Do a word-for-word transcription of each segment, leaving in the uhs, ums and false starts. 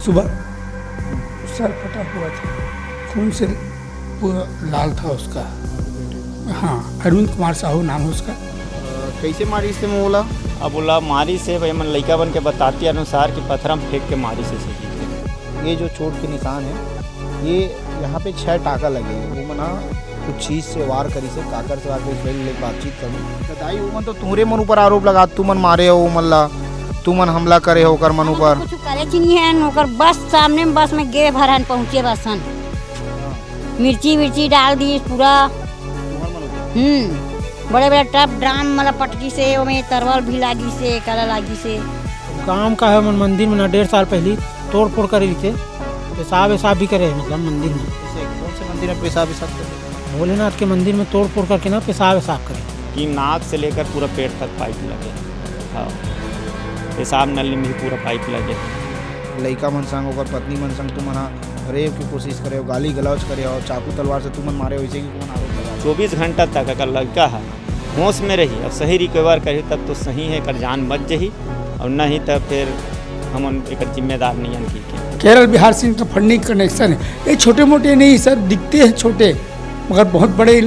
सुबह सर फटा हुआ था, खून से पूरा लाल था उसका। हाँ, अरविंद कुमार साहू नाम है उसका। अ, कइसे मारिस हे ओला? अब ओला मारिस हे भाई, मन लइका मन के बताती अनुसार कि पथरा म फेंक के मारिस हे। ये जो चोट के निशान है, ये यहाँ पे छह टाका लगे हैं। वो मन ह कुछ चीज से वार करिस हे, काकर से वार करिस हे, ले बातचीत करूँ। तो दाई, वो मन तो तुहरे मन ऊपर आरोप लगा, तुमन मारे हो वो मन ला, तुमन हमला करे हो ओकर मन ऊपर। कुछ करे च नहीं है, ओकर बस सामने में बस में गे भरन पहुँचे बसन। मिर्ची विर्ची डाल दिस पूरा। तुहर मन ऊपर? हम्म, बड़े बड़े टब ड्राम मतलब पटकिस हे, ओमे तरवल भी लागिस हे, कला लागिस हे। गांव का है मन मंदिर में ना डेढ़ साल पहली तोड़ फोड़ करे रहिथे, पेशाब वेशाब भी करे हे, मतलब मंदिर में। जैसे कौन से मंदिर में पेशाब वेशाब करे? भोलेनाथ के मंदिर में तोड़ फोड़ करके ना पेशाब वेशाब करे। कि नाक से लेकर पूरा पेट तक पाइप लगे। हाँ, पेशाब नली में भी पूरा पाइप लगे। लइका मन संग, ओकर पत्नी मन संग तुमन ह रेप के कोशिश करे हो, गाली गलौज करे हो, चाकू तलवार से तुमन मारे हो, इसे कि तुमन आरोप लगा। चौबीस घंटा तक अगर लड़का है होश में रही और सही रिकवर करी तब तो सही है, एकर जान बच जही, और नहीं तब फिर हमन एकर जिम्मेदार नहीं हन। ठीक है, केरल बिहार से इनका फंडिंग कनेक्शन है। ये छोटे मोटे नहीं सर, दिखते हैं छोटे, मगर बहुत बड़े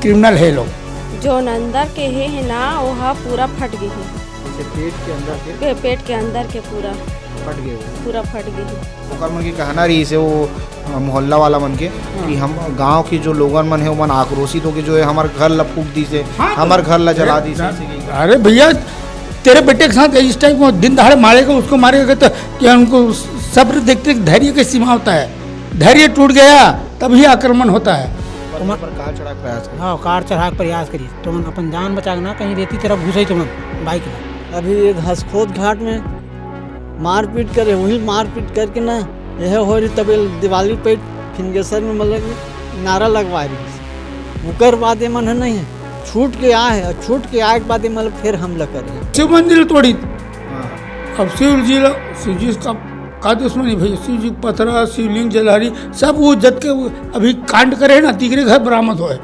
क्रिमिनल है लोग। जोन अंदर के हे, हे ना, ओहा पूरा फट गे हे। जैसे पेट के अंदर के? पे-, पेट के अंदर के पूरा फट गए हो? पूरा फट गे हे। ओकर मन के कहना रहिस हे वो, अ, मोहल्ला वाला मन के, हाँ। कि हम गांव के जो लोगन मन हे, ओमन आक्रोशित होके जो है, हमर घर ला फूंक दिस हे, हाँ, तो हमर घर ला जला अरे, दिस हे, ऐसे कही। अरे भैया, तेरे बेटे के साथ इस टाइप का दिन दहाड़े मारेगा, उसको मारेगा, तो क्या उनको सब्र देखते, धैर्य की सीमा होता है? धैर्य टूट गया, तभी आक्रमण होता है। पर, पर कार चढ़ा के प्रयास करिस। हाँ, कार चढ़ा के प्रयास करिस। तुमन अपन जान बचा के ना कहीं रेती तरफ घुसई तुमन बाइक में। अभी एक हसखोद घाट में मारपीट करे, वही मारपीट करके ना, यह हो रही तबे दिवाली पे फिंगेसर में मतलब नारा लगवा रही। उकर बाद ये मन है नहीं है, छूट के आए है, और छूट के आए के बाद ये मतलब फिर हमला कर रहे। शिव मंदिर तोड़ी। हाँ। अब शिव जी ला, शिव जी का, का दुश्मनी भैया? शिव जी पथरा, शिवलिंग, जलहरी, सब वो जत के वो अभी कांड करे है ना, तीसरे घर बरामद होए,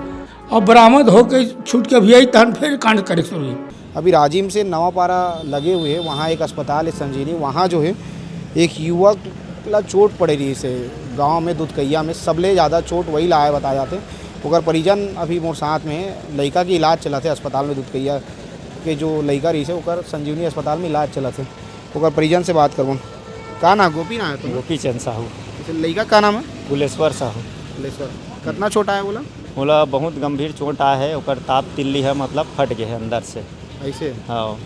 और बरामद होके छूट के अभी आई, तहन फिर कांड करे शुरू हुई। अभी राजिम से नवापारा लगे हुए हैं, वहाँ एक अस्पताल है संजीवनी, वहाँ जो है एक युवक ला चोट पड़े रहिस हे गाँव में दुधकैया में, सबले ज़्यादा चोट वही ला आए बताए जाथे। ओकर परिजन अभी मोर साथ में हे, लइका के इलाज चलत हे अस्पताल में, दुधकैया के जो लइका रहिस हे ओकर संजीवनी अस्पताल में इलाज चलत हे। ओकर परिजन से बात करबो। का नाम? गोपी नाम है तुम्हारा? गोपीचंद साहू। अच्छा, लइका का नाम है? कुलेश्वर साहू। कुलेश्वर। कितना छोटा है बोला? बोला बहुत गंभीर चोट आए है, ओकर ताप तिल्ली है, मतलब फट गए है अंदर से। ऐसे? हाँ। अ,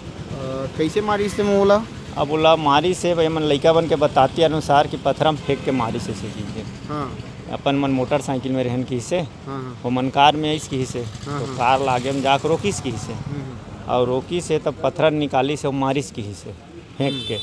कैसे मारिस हे ओला? अब ओला मारिस हे भाई, मन लइका मन के बताती अनुसार कि पथरा म फेंक के मारिस हे, ऐसे कहिके। हाँ। अपन मन मोटरसाइकिल में रहन कहिस हे, हाँ, हाँ। वो मन कार में आइस कहिस हे, हाँ, तो हाँ। कार लागे में जाके रोकिस कहिस हे। हम्म, हम्म। और रोकिस हे, तब पथरा निकालिस हे, वो मारिस कहिस हे, फेंक हम्म। के।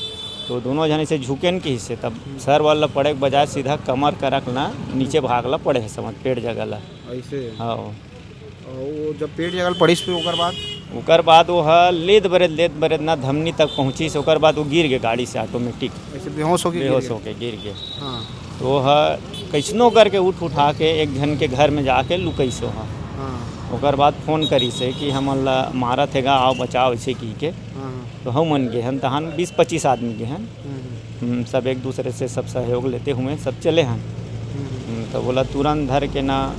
तो दोनों झन ऐसे झुकेन कहिस हे, तब हम्म। सर वाला पड़े के बजाय सीधा कमर करक ना नीचे भाग ला पड़े हे, समझ, पेट जगह ला। ऐसे? हाँ। और वो जब पेट जगह ल पड़िस, फिर ओकर बाद? ओकर बाद वो ह लेद बरेद, लेद बरेद ना धमनी तक पहुँचिस, ओकर बाद वो गिर गए गाड़ी से ऑटोमेटिक। ऐसे बेहोश होके गिर बेहोश गए? होके गिर गए। हाँ। तो वो ह कैसनो करके उठ उठा के एक झन के घर में जाके लुकइस वो ह। हाँ। ओकर बाद फोन करिस हे कि हमन ला मारत हे गा, आओ बचाओ, ऐसे कहिके। हाँ, हाँ। तो हम मन गे हन, तहन बीस पच्चीस आदमी गे हन। हम्म। हम्म, सब एक दूसरे से सब सहयोग लेते हुए सब चले हन। हम्म। हम्म, तो बोला तुरंत धर के ना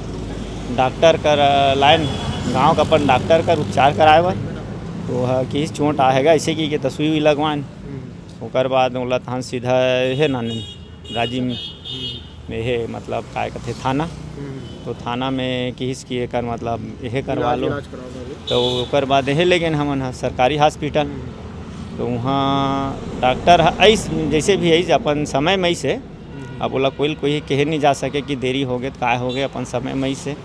डॉक्टर कर लाइन, गांव का अपन डॉक्टर कर उपचार कराए बर। तो ह किस चोट आहे गा, ऐसे कहिके त सुई उई लगवाएन। हम्म। ओकर बाद ओला तहन सीधा हे नानी राजिम हम्म। में हे, मतलब काय कथे थाना। हम्म। तो थाना में किहिस कि एकर मतलब एहे करवा इलाज, लो। इलाज कराओ पहले। तो ओकर बाद एहे ले गेन हमन ह सरकारी हॉस्पिटल। हम्म। तो उहाँ डॉक्टर ह आइस, जैसे भी आइस, अपन समय में आइस हे। हम्म। अब ओला कोई ल कोई कहे नहीं जा सके कि देरी हो गए, काय हो गए, अपन समय में आइस हे।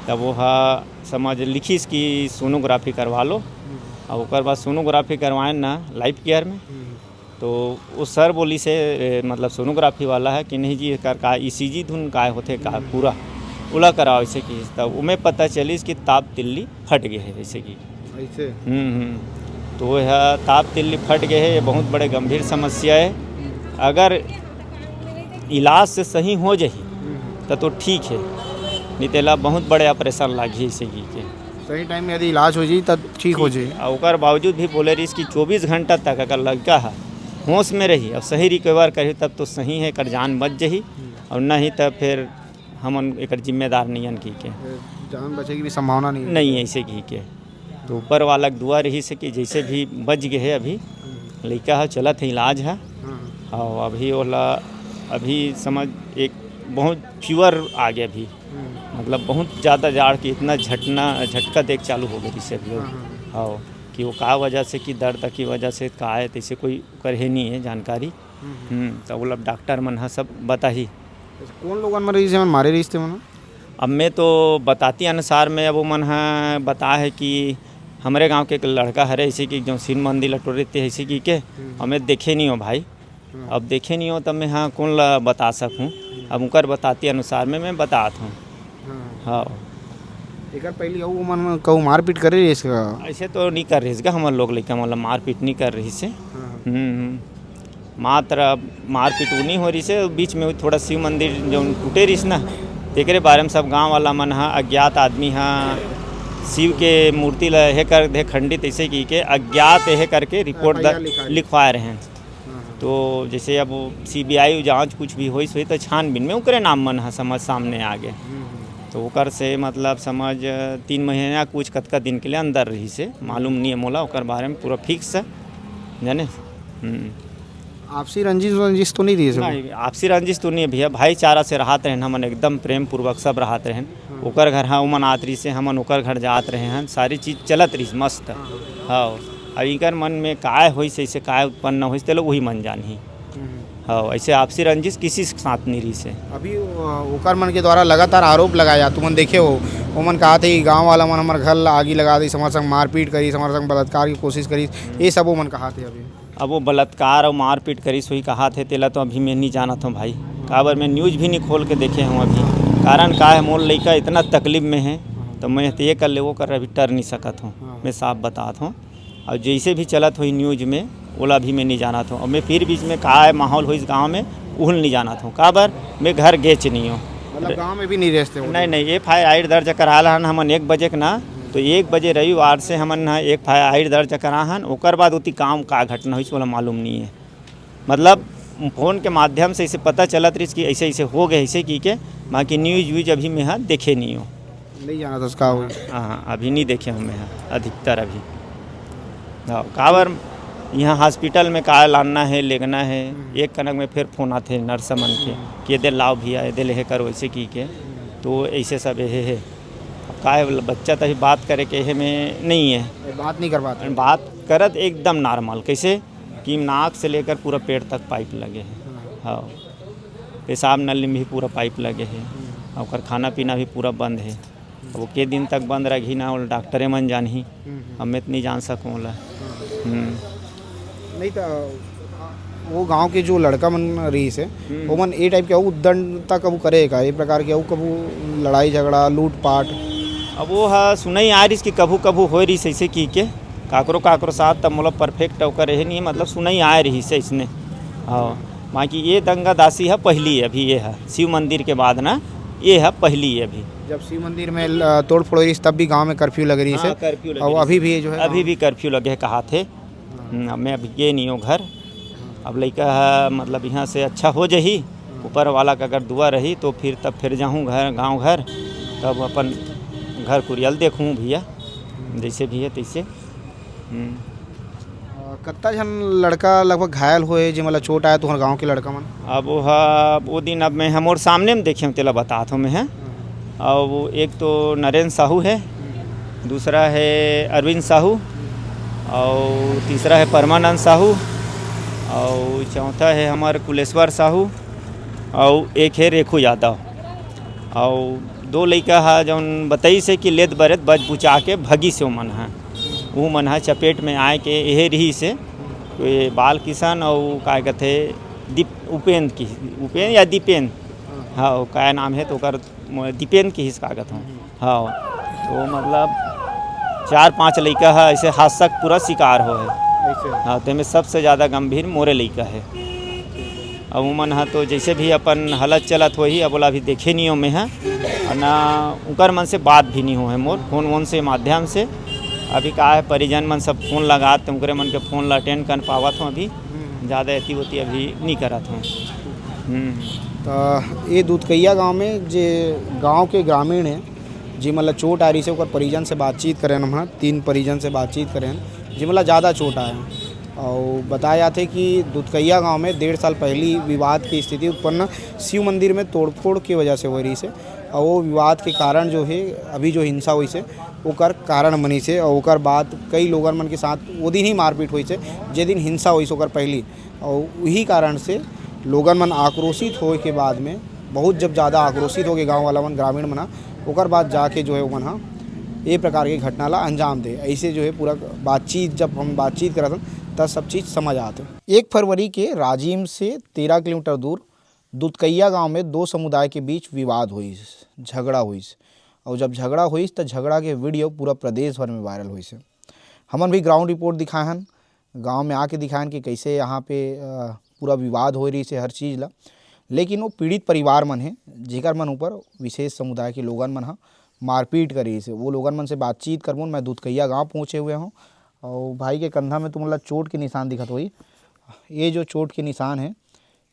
तब वो ह समझ लिखिस कि सोनोग्राफी करवा लो। हम्म। अब ओकर बाद सोनोग्राफी करवाएन ना लाइफ केयर में। हम्म। तो वो सर बोलिस हे, ए, मतलब सोनोग्राफी वाला ह कि नहीं जी, एकर का ईसीजी धुन काय होथे का हम्म। पूरा ओला कराओ, ऐसे कहिस। तब ओमे पता चलिस कि ताप तिल्ली फट गए हे, ऐसे कि। ऐसे? हम्म, हम्म। तो वो ह ताप तिल्ली फट गए हे, ये बहुत बड़े गंभीर समस्या हे। हम्म। अगर इलाज से सही हो जाही, हम्म। त तो ठीक हे, नहीं तेला बहुत बड़े ऑपरेशन लागही, ऐसे कहिके। सही टाइम में यदि इलाज हो जाही, त ठीक हो जाही। आ ओकर बावजूद भी बोले रहिस कि चौबीस घंटा तक अगर लड़का ह होश में रही, अब सही रिकवर करही, तब तो सही है, एकर जान बच जही, हम्म। और नहीं, तब फिर हमन एकर जिम्मेदार नइयन कहि के। ए, जान बचे की भी संभावना नहीं है। नहीं, ऐसे कहि के। तो ऊपर वाला के दुआ रहिस हे कि जैसे भी बच गे हे अभी, हम्म। लइका ह चलत हे इलाज ह। हाँ। और अभी ओला, अभी समझ एक बहुत फीवर आ गया अभी। हम्म। मतलब बहुत ज़्यादा जाड़ के इतना झटना, झटका देख चालू हो गई से अभी। हाँ, हाँ। हाँ, कि वो का वजह से, कि दर्द की वजह से का है, तैसे कोई ओकर हे नहीं है जानकारी। हम्म। हम्म, तो बोला डॉक्टर मन ह सब बताही। अच्छा, कौन लोगन मन रहिस हे, मन मारे रहिस ते मन? अब मैं तो बताती अनुसार में, अब वो मन ह बता है कि हमरे गांव के एक लड़का हरे, ऐसे कि जो शिव मंदिर ल टोरे ते, ऐसे कि के हम्म। हमें देखे नहीं हो भाई। हम्म। अब देखे नहीं हो, तब मैं हाँ कौन ला बता सकूँ? हम्म। अब उनकर बताती अनुसार में मैं बतात हूँ। हाँ। हाँ। एकर पहले वो मन कहूँ मारपीट करे रहिस का? ऐसे तो नहीं कर रहिस का, हमर लोग लइका मतलब मारपीट नहीं कर रहिस हे। हाँ। हम्म, हम्म। मात्र मारपीट वो नहीं हो रहिस हे, बीच में थोड़ा शिव मंदिर जो टूटे रहिस ना, तेकरे बारे में सब गांव वाला मन ह, अज्ञात आदमी ह शिव के मूर्ति ल हे कर दे खंडित, ऐसे की के अज्ञात हे करके रिपोर्ट द-, एफ आई आर लिखा है। लिखवाए रहे हैं। हाँ, हाँ। तो जैसे अब सीबीआई जांच कुछ भी होइस होही, तो छानबीन में ओकरे नाम मन ह समझ सामने आ गे। हम्म, हम्म। तो ओकर से मतलब समझ तीन महीना कुछ कतका दिन के लिए अंदर रहिस हे, मालूम नहीं है मोला ओकर बारे में पूरा फिक्स, जाने। हम्म। आपसी रंजिश वंजिश तो नहीं रहिस हे? नहीं, आपसी रंजिश तो नहीं है भैया, भाईचारा से रहत रहेन हमन, एकदम प्रेम पूर्वक सब रहत रहेन। हाँ। ओकर घर, हाँ, ओमन आत रहिस हे, हमन ओकर घर जात रहे हैं, सारी चीज चलत रहिस मस्त। हाँ। हाँ, अब इकर मन में काय होइस, ऐसे काय उत्पन्न होइस, तेला वही मन जानही। हम्म। हाँ, ऐसे आपसी रंजिश किसी के साथ नहीं रहिस हे। अभी, अ, ओकर मन के द्वारा लगातार आरोप लगाया, तुमन देखे हो, ओमन कहा थे कि गांव वाला मन हमर घर ला आगी लगा दिस, हमर संग मारपीट करिस, हमर संग बलात्कार की कोशिश करिस, हम्म। ये सब ओमन कहा थे अभी। अब वो बलात्कार और मारपीट करिस होही कहा थे, तेला तो अभी मैं नहीं जानत हूँ भाई, काबर मैं न्यूज भी नहीं खोल के देखे हूँ अभी। कारण का है, मोर लइका इतना तकलीफ में है, तो मैं तो ये कर ले वो कर अभी टर नहीं सकत हूँ, हाँ। मैं साफ बतात हूँ। और जैसे भी चलत होही न्यूज में, ओला भी मैं नहीं जानत हूँ। और मैं फिर बीच में का है माहौल होइस गाँव में, उहल नहीं जानत हूँ। काबर मैं घर गेच नहीं हूँ। मतलब गाँव में भी नहीं रहते हो? नहीं, नहीं, एफ आई आर दर्ज करा हन हमन एक बजे के ना, तो एक बजे रविवार से हमन ह एफ आई आर दर्ज करा हन, ओकर बाद ओती काम का घटना होइस, ओला मालूम नहीं है। मतलब फोन के माध्यम से इसे पता चलत रहिस कि ऐसे, ऐसे हो गए, ऐसे की के, बाकी न्यूज व्यूज अभी मैं ह देखे नहीं हूँ। नहीं जाना था उसका वो। हाँ, हाँ, अभी नहीं देखे हूँ मैं ह अधिकतर अभी। हाँ, काबर यहाँ हॉस्पिटल में का लाना है, लेगना है, हम्म। एक कनक में फिर फोन आते हैं नर्स मन के, हम्म। कि ये दे लाओ भैया, ये दे लेहे करो, ऐसे की के। हम्म। तो ऐसे सब ये है। अब का है, बच्चा तो अभी बात करे के हे में नहीं है। ये बात नहीं कर पाते। बात करत एकदम नॉर्मल, कैसे कि नाक से लेकर पूरा पेट तक पाइप लगे है। हाँ। हाँ, पेशाब नली में भी पूरा पाइप लगे है। हम्म। और ओकर खाना पीना भी पूरा बंद है। अब वो के दिन तक बंद रही ना, वो डॉक्टरे मन जानही। हम्म, हम्म। अब मैं तो नहीं जान सकूँ ओला। हाँ। हम्म। नहीं तो, आ, वो गांव के जो लड़का मन रहिस हे, हम्म। वो मन ए टाइप के उद्दंडता कबू करे का, ये प्रकार के अउ कबू लड़ाई झगड़ा, लूटपाट? अब वो ह सुनई आए रहिस कि कभू कभू होए रहिस ऐसे की के, काकरो काकरो साथ, तब मोला परफेक्ट ओकर रहे नहीं, मतलब सुनई आए रहिस ऐसने। हाँ, बाकी ये दंगा दासी ह पहली है अभी, ये ह शिव मंदिर के बाद ना, ये ह पहली है अभी। जब शिव मंदिर में ल-, तोड़ फोड़ होइस, तब भी गांव में कर्फ्यू लगे रहिस हे। हाँ, कर्फ्यू लगे और रहिस। अभी भी जो है अभी भी कर्फ्यू लगे है, कहा थे। हाँ। हम्म, अब मैं अभी गे नहीं हूँ घर। हाँ। अब लइका ह, मतलब, यहाँ से अच्छा हो जही, हाँ। ऊपर वाला का अगर दुआ रही, तो फिर तब फिर जाहूँ घर, गाँव घर, तब अपन घर कुरियल देखूँ भैया, हम्म। जैसे भी है तैसे। हम्म। अ, कत्ता झन लड़का लगभग घायल होए, जेमन ला चोट आए, तुहर गाँव के लड़का मन? अब वो ह, वो दिन अब मैं ह मोर सामने में देखे हूँ, तेला बतात हूँ मैं ह। हम्म। और वो एक तो नरेंद्र साहू है, हम्म। दूसरा है अरविंद साहू, हम्म। और तीसरा है परमानंद साहू, और चौथा है हमार कुलेश्वर साहू, और एक है रेखू यादव। और दो लइका ह, जौन बताइस हे कि लेद बरेद बच बुचा के भगिस हे ओमन ह। वो मन ह चपेट में आए के एहे रहिस हे, ये बाल किशन और का कहते दीप-, उपेंद्र की, उपेंद्र या दीपेंद्र? हाँ। हाँ, वो का नाम है तो ओकर म-, दीपेंद्र किहिस का कहत हूँ। हम्म। हाँ, तो मतलब चार पांच लइका ह ऐसे हादसा के पूरा शिकार हो है। ऐसे? हाँ, तो एमे सबसे ज़्यादा गंभीर मोरे लइका है। अब उमन ह तो जैसे भी अपन हालत चलत होही, अब ओला अभी देखे नहीं हो मैं ह, और ना उकर मन से बात भी नहीं हो है मोर फोन वोन से माध्यम से। अभी का है, परिजन मन सब फोन लगात, तो उकरे मन के फोन ला अटेंड कर पावत हूँ अभी। हम्म। ज़्यादा एती ओती अभी नहीं करत हन। हम्म। त ये दुतकैया गांव में जे गांव के ग्रामीण हे, जेमन ला चोट आ रहिस हे, ओकर परिजन से बातचीत करेन हमन, तीन परिजन से बातचीत करेन, जेमन ला ज़्यादा चोट आए हे। अउ बताया जाथे कि दुतकैया गांव में डेढ़ साल पहली विवाद की स्थिति उत्पन्न शिव मंदिर में तोड़फोड़ की वजह से हो रहिस हे। अउ वो विवाद के कारण जो हे, अभी जो हिंसा होइस हे, ओकर कारण बनिस हे। अउ ओकर बाद कई लोगन मन के साथ वो दिन ही मारपीट होइस हे, जे दिन हिंसा होइस ओकर पहली। अउ उही कारण से लोगन मन आक्रोशित होए के बाद में, बहुत जब ज़्यादा आक्रोशित हो गए गाँव वाला मन, ग्रामीण मन ह, ओकर बाद जाके जो है ओमन ह ए प्रकार के घटना ला अंजाम दे। ऐसे जो है पूरा बातचीत, जब हम बातचीत करत हन, तब सब चीज़ समझ आते। एक फरवरी के राजिम से तेरह किलोमीटर दूर दुतकैया गांव में दो समुदाय के बीच विवाद होइस, झगड़ा होइस। और जब झगड़ा होइस, त झगड़ा के वीडियो पूरा प्रदेश भर में वायरल होइस हे। हमन भी ग्राउंड रिपोर्ट दिखाए हन, गांव में आके दिखाए हन कि कैसे यहाँ पे, अ, पूरा विवाद हो रहिस हे हर चीज़ ला। लेकिन वो पीड़ित परिवार मन हे, जेकर मन ऊपर विशेष समुदाय के लोगन मन ह मारपीट करे रहिस हे। वो लोगन मन से बातचीत करबो। मैं दुतकैया गांव पहुँचे हुए हूँ और भाई के कंधा में तुमन ला चोट के निशान दिखत होही। ये जो चोट के निशान है,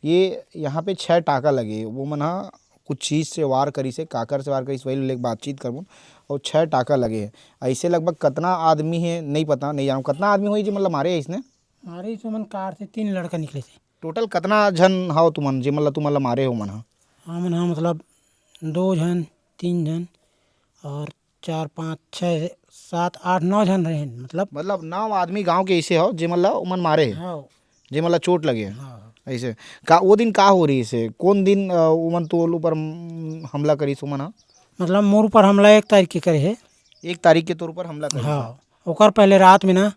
ये यहाँ पे छः टाका लगे, वो मन ह कुछ चीज़ से वार करिस हे, काकर से वार करिस, वही लेके बातचीत करबो। और छः टाका लगे हे। ऐसे लगभग कितना आदमी है, नहीं पता, नहीं जानव, कितना आदमी होही जे मन ला मारे हे इसने? मारे इस मन कार से तीन लड़का निकले थे। टोटल कितना झन हव तुमन, जे मन ला, तुमन ला मारे हो मन ह? हाँ, मन ह मतलब दो झन, तीन झन और चार, पाँच, छः, सात, आठ, नौ झन रहे, मतलब। मतलब नौ आदमी गांव के ऐसे हो, जे मन ला उमन मारे हे, हाँ। जे मन ला चोट लगे हे। हाँ। ऐसे का, वो दिन का हो रहिस हे? कौन दिन, अ, उमन तोर ऊपर, म, हमला करिस उमन ह? मतलब मोर ऊपर हमला एक तारीख के करे हे। एक तारीख के तोर ऊपर हमला करिस हे? हाँ, ओकर पहले रात में ना,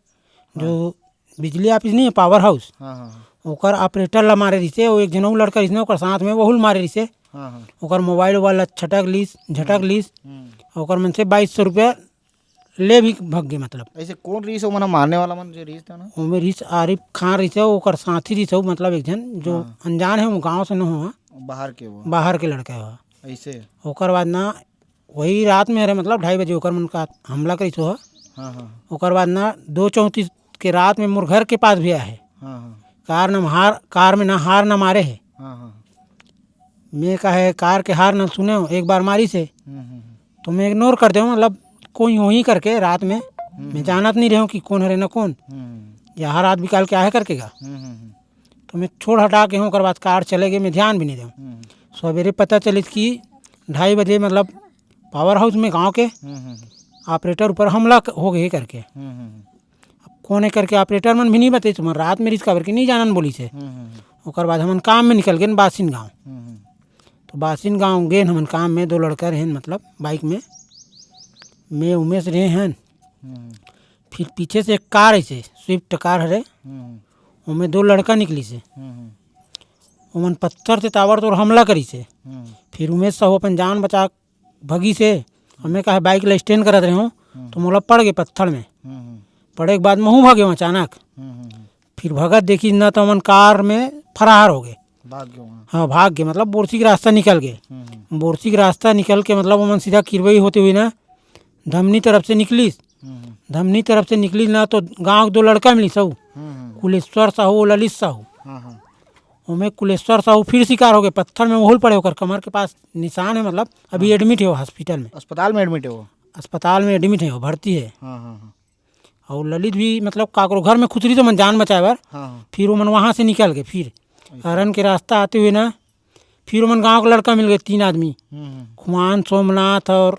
जो बिजली ऑफिस नहीं है, पावर हाउस, हाँ, हाँ, हाँ। ओकर ऑपरेटर ला मारे रहिसे, वो एक झन अउ लड़का रहिस ना, ओकर साथ में वहू ल मारे रहिसे। हाँ, हाँ। ओकर मोबाइल वोबाइल ला छटक लीस, झटक लीस। हम्म। ओकर मन से बाईस सौ रुपया ले भी भग गे, मतलब। ऐसे कौन रहिस ओमन मारने वाला मन जो रहिस था ना? ओमे रहिस आरिफ खान रहिसे, ओकर साथी रहिसे, मतलब एक झन जो हाँ। अनजान है, वो गाँव से न हो, बाहर के वो। बाहर के लड़का है। ऐसे? ओकर बाद ना वही रात में हरे, मतलब ढाई बजे ओकर मन का हमला करिस हो। हाँ, हाँ। ओकर बाद ना दो चौंतीस के रात में मोर घर के पास भी आए हे। हाँ, हाँ। कार न हार, कार में ना हार न मारे हे। हाँ, हाँ। मैं कहे कार के हार न सुने हो, एक बार मारिस हे। हम्म, हम्म, हम्म। तो मैं इग्नोर कर देव, मतलब कोई होही करके रात में, हम्म, मैं हम्म। जानत नहीं रहे हो कि कौन हरे ना कौन। हम्म। या हर रात बिकाल के आहे करके गा। हम्म, हम्म, हम्म। तो मैं छोड़ हटा के हूँ, ओकर बाद कार चले गए, मैं ध्यान भी नहीं देव। हम्म। सवेरे पता चलिस कि ढाई बजे, मतलब पावर हाउस में गाँव के हम्म, हम्म, हम्म। ऑपरेटर ऊपर हमला क-, हो गए करके। हम्म, हम्म, हम्म। अब कौन है करके ऑपरेटर मन भी नहीं बताइस, तुमन रात में रहिस काबर कि नहीं जानन बोलिस हे। हम्म, हम्म, हम्म। ओकर बाद हमन काम में निकल गेन बासिन गाँव। हम्म, हम्म। तो बासिन गाँव गेन हमन काम में, दो लड़का रहेन, मतलब बाइक में, मैं उमेश रहे हन। हम्म। फिर पीछे से एक कार ऐसे, स्विफ्ट कार हरे, हम्म। ओमे दो लड़का निकलिस हे। हम्म, हम्म। ओमन पत्थर से ताबड़तोड़ हमला करिस हे। हम्म। फिर उमेश साहू अपन जान बचा भगिस हे। और मैं कहा बाइक ला स्टैंड करत रहे हूँ, हम्म। तो मोला पड़ गए पत्थर में। हम्म, हम्म। पड़े के बाद महू भागे हूँ अचानक। हम्म, हम्म, हम्म। फिर भगत देखिस ना, तो ओमन कार में फरार हो गए। भाग गए वहाँ। हाँ, भाग गए, मतलब बोरसी के रास्ता निकल गए। हम्म, हम्म। बोरसी के रास्ता निकल के, मतलब ओमन सीधा किरवई होते हुए ना धमनी तरफ से निकलिस। हम्म, हम्म। धमनी तरफ से निकलिस ना, तो गाँव के दो लड़का मिलिस हऊ। हम्म, हम्म। कुलेश्वर साहू और ललित साहू। हाँ, हाँ। ओमे कुलेश्वर साहू फिर शिकार हो गए, पत्थर में ओहू ल पड़े, ओकर कमर के पास निशान है, मतलब अभी हाँ। एडमिट है वो हॉस्पिटल में। अस्पताल में एडमिट है वो? अस्पताल में एडमिट है वो, भर्ती है। हाँ, हाँ, हाँ। और ललित भी, मतलब काकरो घर में खुसरिस ओमन जान बचाए बर। हाँ, हाँ। फिर ओमन वहाँ से निकल गए, फिर ऐसा। हरन के रास्ता आते हुए ना, फिर ओमन गाँव के लड़का मिल गए, तीन आदमी, हम्म, हम्म। खुमान, सोमनाथ और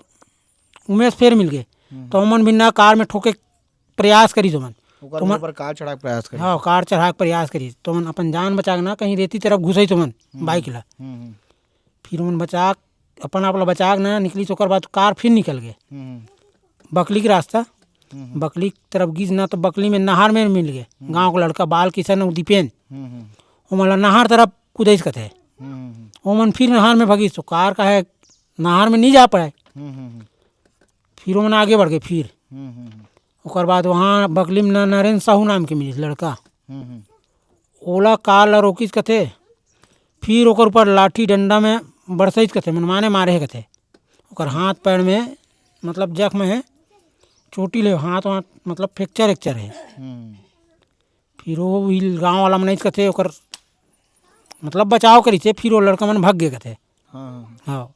उमेश फिर मिल गए। हम्म। तो ओमन भी ना कार में ठोके प्रयास करिस ओमन। ओकर तो मन ऊपर कार चढ़ा के प्रयास करिस। हाँ, कार चढ़ा के प्रयास करिस। तो ओमन अपन जान बचा के ना कहीं रेती तरफ घुसइस ओमन हम्म। बाइक ला। हम्म, हम्म। फिर ओमन बचा, अपन आप ला बचा के ना निकलिस, ओकर बाद कार फिर निकल गए। हम्म। बकली के रास्ता, हम्म। बकली के तरफ गिस ना, तो बकली में नहर में मिल गए। हम्म। गाँव के लड़का बाल किशन और दीपेन। हम्म, हम्म। ओमन ला नहर तरफ कुदैस कथे। हम्म, हम्म, हम्म। ओमन फिर नहर में भगिस, तो कार का है, नहर में नहीं जा पाए। हम्म, हम्म, हम्म। फिर ओमन आगे बढ़ गए फिर। हम्म, हम्म, हम्म। ओकर बाद वहाँ बकली में न-, नरेंद्र साहू नाम के मिलिस लड़का। हम्म, हम्म। ओला कार ला रोकिस कथे, फिर ओकर ऊपर लाठी डंडा में बरसइस कथे, मनमाने मारे हे कथे। ओकर हाथ पैर में मतलब जख्म हे, चोटी ले हाथ वाथ मतलब फ्रैक्चर एक्चर हे। हम्म। फिर वो भी गाँव वाला मन कथे ओकर मतलब बचाव करिस हे, फिर वो लड़का मन भग गे कथे। हाँ, हाँ। हाँ।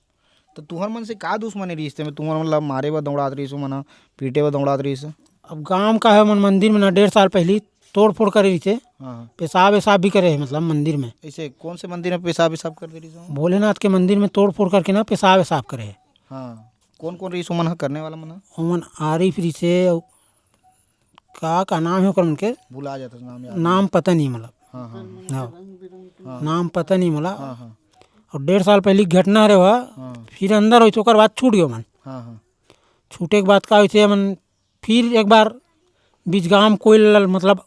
तो तुहर मन से का दुश्मनी रहिस हे? तुहर मन ला मारे बर दौड़ात रहिस, ओमन ह पीटे बर दौड़ात रहिस? अब गांव का है, मन मंदिर में ना डेढ़ साल पहली तोड़ फोड़ करे रहिस हे। हाँ, हाँ। पेशाब वेशाब भी करे है, मतलब मंदिर में। ऐसे कौन से मंदिर में पेशाब वेशाब कर दे रहिस हे? भोलेनाथ के मंदिर में तोड़ फोड़ करके ना पेशाब वेशाब करे है। हाँ, कौन कौन रहिस ओमन ह करने वाला मन ह? ओमन आरिफ रहिस हे, अउ का, का नाम है ओकर मन के? भुला जात हस नाम, याद नाम नहीं। पता नहीं, मतलब। हाँ, हाँ, हाँ। हाँ। हाँ। नाम पता नहीं मोला। हाँ, हाँ। और डेढ़ साल पहली घटना हरे हुआ, हाँ। फिर अंदर होइस, ओकर बाद छूट गए मन। हाँ, हाँ। छूटे के बाद का होइस, मन फिर एक बार बीच गांव कोई लल-, मतलब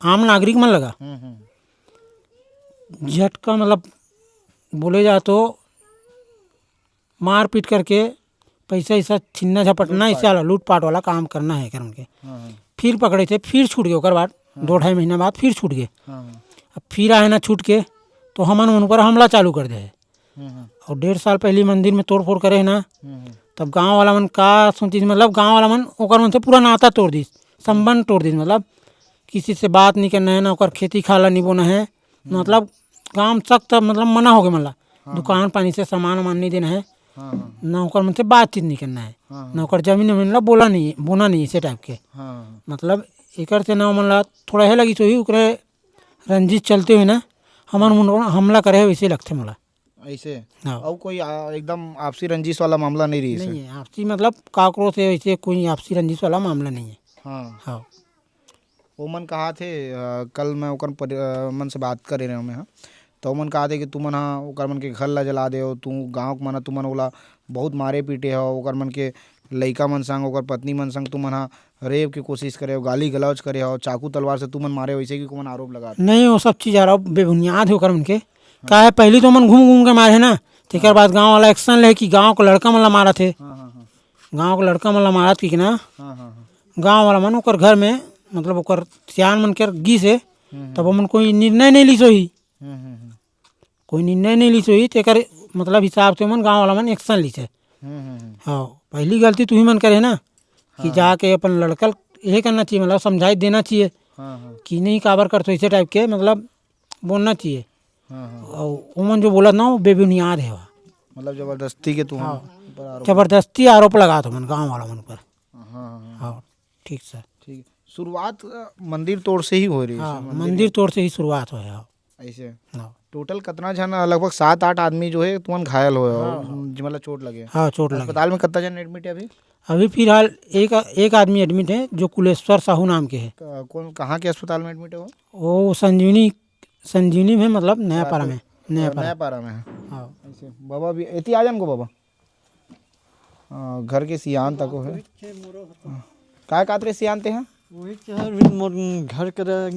आम नागरिक मन लगा हम्म, हम्म। झटका, मतलब बोले जा तो मारपीट करके पैसा ऐसा छीनना झपटना, लूटपाट। ऐसे वाला लूटपाट वाला काम करना है करन के। हाँ, हाँ। फिर पकड़े थे, फिर छूट गए ओकर बाद, हाँ। दो ढाई महीना बाद फिर छूट गए। हाँ, हाँ। अब फिर आए ना छूट के, तो हमन उन पर हमला चालू कर दे है। हम्म, हम्म। और डेढ़ साल पहले मंदिर में तोड़ फोड़ करे है ना, हम्म, हम्म। तब गांव वाला मन का सोचिस, मतलब गांव वाला मन ओकर मन से पूरा नाता तोड़ दिस, संबंध तोड़ दिस, मतलब किसी से बात नहीं करना है ना, ओकर खेती खाला नहीं बोना है, हम्म। मतलब काम सख्त, मतलब मना हो गए मन ला। हाँ, दुकान हाँ। पानी से सामान वामान नहीं देना है, हाँ, हाँ। ना ओकर मन से बातचीत नहीं करना है, हाँ, हाँ। ना ओकर जमीन वमीन ला बोला नहीं, बोना नहीं, ऐसे टाइप के। हाँ, हाँ। मतलब एकर से ना मन ला थोड़ा हे लगी सोही, ओकरे रंजिश चलते हुए ना हमन मन हमला करे है, वैसे लगथे मोला। ऐसे? हाँ। अउ कोई आ, एकदम आपसी रंजिश वाला मामला नहीं रहिस हे? नहीं है, आपसी मतलब काकरो से ऐसे कोई आपसी रंजिश वाला मामला नहीं है। हाँ। हाँ। ओमन कहा थे, अ, कल मैं ओकर परि-, अ, मन से बात करे रहे मैं, हाँ। तो ओमन कहा थे कि तुमन हा ओकर मन के घर ला जला दे हो, तू गाँव के मन हा, तुमन ओला बहुत मारे पीटे हो, ओकर मन के लइका मन संग, ओकर पत्नी मन संग तुमन हा रेप के कोशिश करे हो, गाली गलौज करे हो, चाकू तलवार से तुमन मारे हो, ऐसे कि ओमन आरोप लगा थे। नहीं, वो सब चीज आरोप बेबुनियाद है ओकर मन के। हाँ। काहे पहली तो ओमन घूम घूम के मारे है ना, तेकर हाँ। बाद गाँव वाला एक्शन ले कि गाँव के लड़का मन ला मारत हे। हाँ, हाँ, हाँ। गाँव के लड़का मन ला मारत कि ना, हाँ, हाँ, हाँ। गाँव वाला मन ओकर घर में, मतलब ओकर सियान मन के गिस हे, हम्म, तब हम्म। ओमन कोई निर्णय नहीं लिस होही। हम्म, हम्म, हम्म। कोई निर्णय नहीं लिस होही, तेकर मतलब हिसाब से ओमन गाँव वाला मन एक्शन लिस हे। हम्म, हम्म, हम्म। हाँ, पहली गलती तुही मन करे ना कि हाँ, हाँ। जाके अपन लड़का ल ये करना चाहिए, मतलब समझाई देना चाहिए हाँ, हाँ। कि नहीं काबर करथो, ऐसे टाइप के मतलब बोलना चाहिए। हाँ, हाँ। और ओमन जो बोलत ना, वो बेबुनियाद है। मतलब जबरदस्ती के तुमन हाँ। पर आरोप। जबरदस्ती आरोप लगात ओमन गाँव वाला मन पर। हाँ, हाँ, हाँ। हाँ, ठीक सर। ठीक। शुरुआत, अ, मंदिर तोड़ से ही हो रही है, हाँ, मंदिर मंदिर के तोड़ से ही शुरुआत होय हे, हाँ। ऐसे? हाँ। टोटल कितना झन, लगभग सात आठ आदमी जो है तुमन घायल होय हो, हाँ, हाँ। जी, मतलब चोट लगे? हाँ, चोट लगे। अस्पताल में कितना झन एडमिट है अभी? अभी फिलहाल एक, एक आदमी एडमिट है जो कुलेश्वर साहू नाम के है। क-, कौन, कहाँ के अस्पताल में एडमिट है वो? वो संजीवनी, संजीवनी में, मतलब नया पारा में, नया पारा। नया पारा में है। हाँ। ऐसे, बाबा भी एती आ जान को बाबा। अ, घर के सियान तको है। हाँ। काय कात रे सियान ते हा? वही तो है, मोर घर कर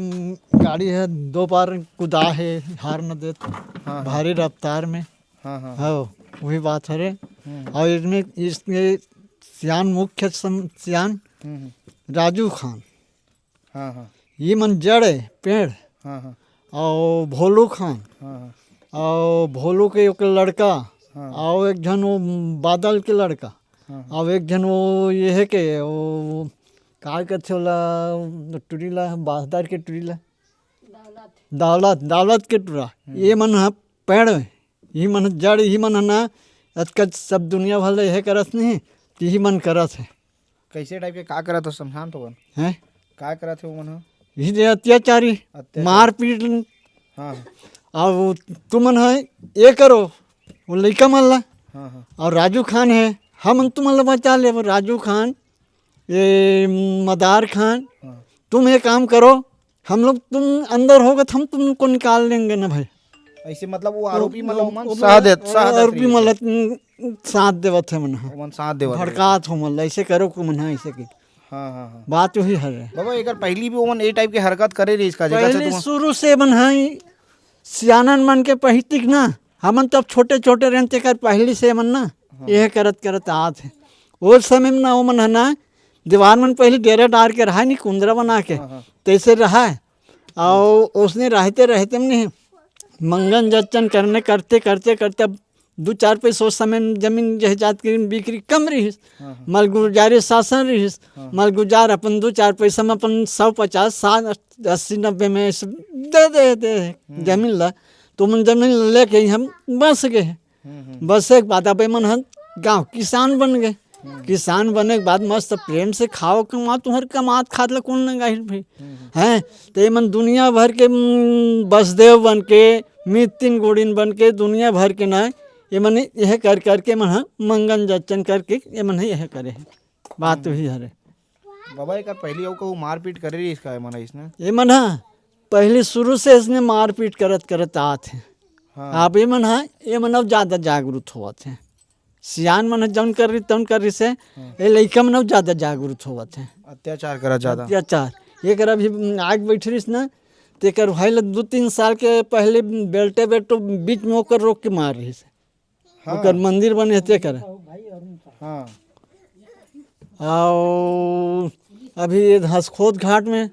गाड़ी है, दो बार कुदा है, हार न देत, हाँ, हाँ। भारी रफ्तार में। हाँ, हाँ। हाँ, वही बात है रे। हम्म। और इसमें, इसमें सियान, मुख्य सम-, सियान हम्म, हम्म। राजू खान। हाँ, हाँ। ये मन जड़ है, पेड़। हाँ, हाँ। और भोलू खान। हाँ, हाँ। और भोलू के एक लड़का। हाँ। और एक झन वो बादल के लड़का। हाँ, हाँ। और एक झन वो ये है के, वो का कहते होला, टुरी ला, बासदार के टुरी ला। दौलत। दौलत, दौलत के टुरा। हम्म। ये मन ह पेड़ है। इही मन जड़, इही मन ह ना, आजकल सब दुनिया भर ले इहे करत नहीं, तो इही मन करत है। कैसे टाइप के का करत हो, समझान तो बन। हैं? का करत हो मन ह? इही जे अत्याचारी, अत्याचार। मारपीट। हाँ। और वो तुमन है, ये करो, वो लइका मन ला। हाँ, हाँ। और राजू खान है, हम तुमन ला बचा ले, वो राजू खान, ये मदार खान, हाँ। तुम ये काम करो, हम लोग तुम अंदर होगे तो हम तुमको निकाल लेंगे ना भाई। ऐसे मतलब वो आरोपी वो, मतलब वो, ओमन वो साथ देत, साथ देत आरोपी रहिस। मतलब साथ देवत है मन ह। ओमन साथ देवत रहिस। भड़कात हो मन, ऐसे करो को मन ह, ऐसे की। हाँ, हाँ, हाँ। बात वही हर है। बाबा, एकर पहली भी ओमन ए टाइप के हरकत करे रहिस का, जेकर से पहली तुम शुरू से मन ह, सियानन मन के पहितिक ना, हमन तो अब छोटे-छोटे रहन, तेकर पहली से मन ना, हाँ। यह करत करत आत है। वो समय में ना ओमन ह ना, दीवार मन पहले डेरा डार के रहा नहीं, कुंदरा बना के, हाँ, हाँ। तैसे रहा है। और उसने रहते रहते में नहीं, मंगन जच्चन करने, करते, करते, करते अब दू चार पैसा उस समय जमीन जहे जात के बिक्री कम रहिस, हाँ, हाँ। मालगुजारे शासन रहिस, हाँ। मालगुजार अपन दू चार पैसा में अपन सौ पचास, साठ, अस्सी, नब्बे में ऐसे दे दे दे हम्म। जमीन ला, तो मन जमीन लेके ही हम बस गए। हम्म, हम्म। बसे के बाद अब एमन ह गाँव किसान बन गए। हम्म। किसान बने के बाद मस्त प्रेम से खाओ कमाओ, तुम्हर कमात खात ला कौन नंगाही भाई? हम्म, हम्म। हैं, तो एमन दुनिया भर के, उम, बसदेव बन के, मितिन गोड़िन बन के, दुनिया भर के ना, एमन यह कर करके एमन ह मंगन जचन करके एमन ह यह करे हे। बात हम्म। वही हरे। बाबा, एकर पहली अउ कहूँ मारपीट करे रहिस का एमन ह इसने? एमन ह पहली शुरू से इसने मारपीट करत करत आत हे। हाँ। अब एमन ह, एमन अब ज्यादा जागरूक होवत हे। सियान मन ह जौन कर रही, तौन कर रही से, हाँ। ये लइका मन अब ज्यादा जागरूक होवत हे। अत्याचार करत ज्यादा। अत्याचार। एकर अभी आग बैठ रहिस ना, तेकर भाई ल दू तीन साल के पहले बेल्टे बेटो बीच में ओकर रोक के मार रहिस। हाँ। ओकर मंदिर बने हे तेकर। हाँ। अउ अभी ये हसखोद घाट में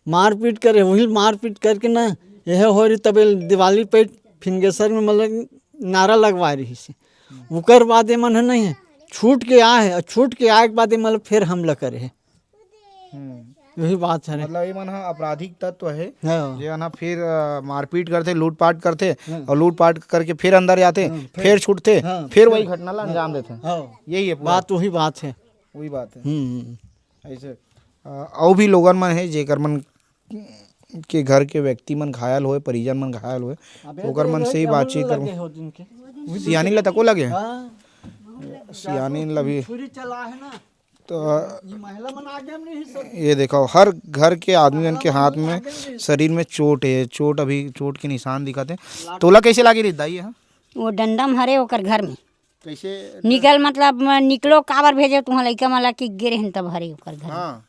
मारपीट करे, वही मारपीट करके ना, यह हो रही तबे दिवाली पे फिंगेसर में मतलब नारा लगवा रहिस। ओकर बाद एमन ह नहीं है, छूट के आए है, और छूट के आए के बाद ये मतलब फिर हमला करे है। हम्म। यही बात है। मतलब ये मन ह आपराधिक तत्व है, हाँ। जे मन ह फिर, अ, मारपीट करथे, लूटपाट करथे, हाँ। और लूटपाट करके फिर अंदर जाथे, हाँ, फिर फिर छूटथे, हाँ, फिर फिर वही घटना ला हाँ, अंजाम देथे। हाँ। यही है पूरा। बात वही बात है। वही बात है। हम्म। ऐसे, अ, अउ भी लोगन मन हे जेकर मन के घर के व्यक्ति मन घायल होए, परिजन मन घायल होए, अबे ओकर तो मन से ही बातचीत करूँ। लगे हो जिनके। सियानी ला तको लगे? हाँ। सियानी ला भी। छुरी चला है ना। तो ये महिला मन आगे में नहीं सब। ये देखो, हर घर के आदमी मन के हाथ में, शरीर में चोट है, चोट, अभी चोट के निशान दिखत हे। तोला कैसे लागे रे दाई, ये? वो डंडम हरे ओकर घर में। कैसे? निकल, मतलब, म-, निकलो, काबर भेजे तुहाँ लइका मन ला कि गे रहेन तब हरे ओकर घर। हाँ,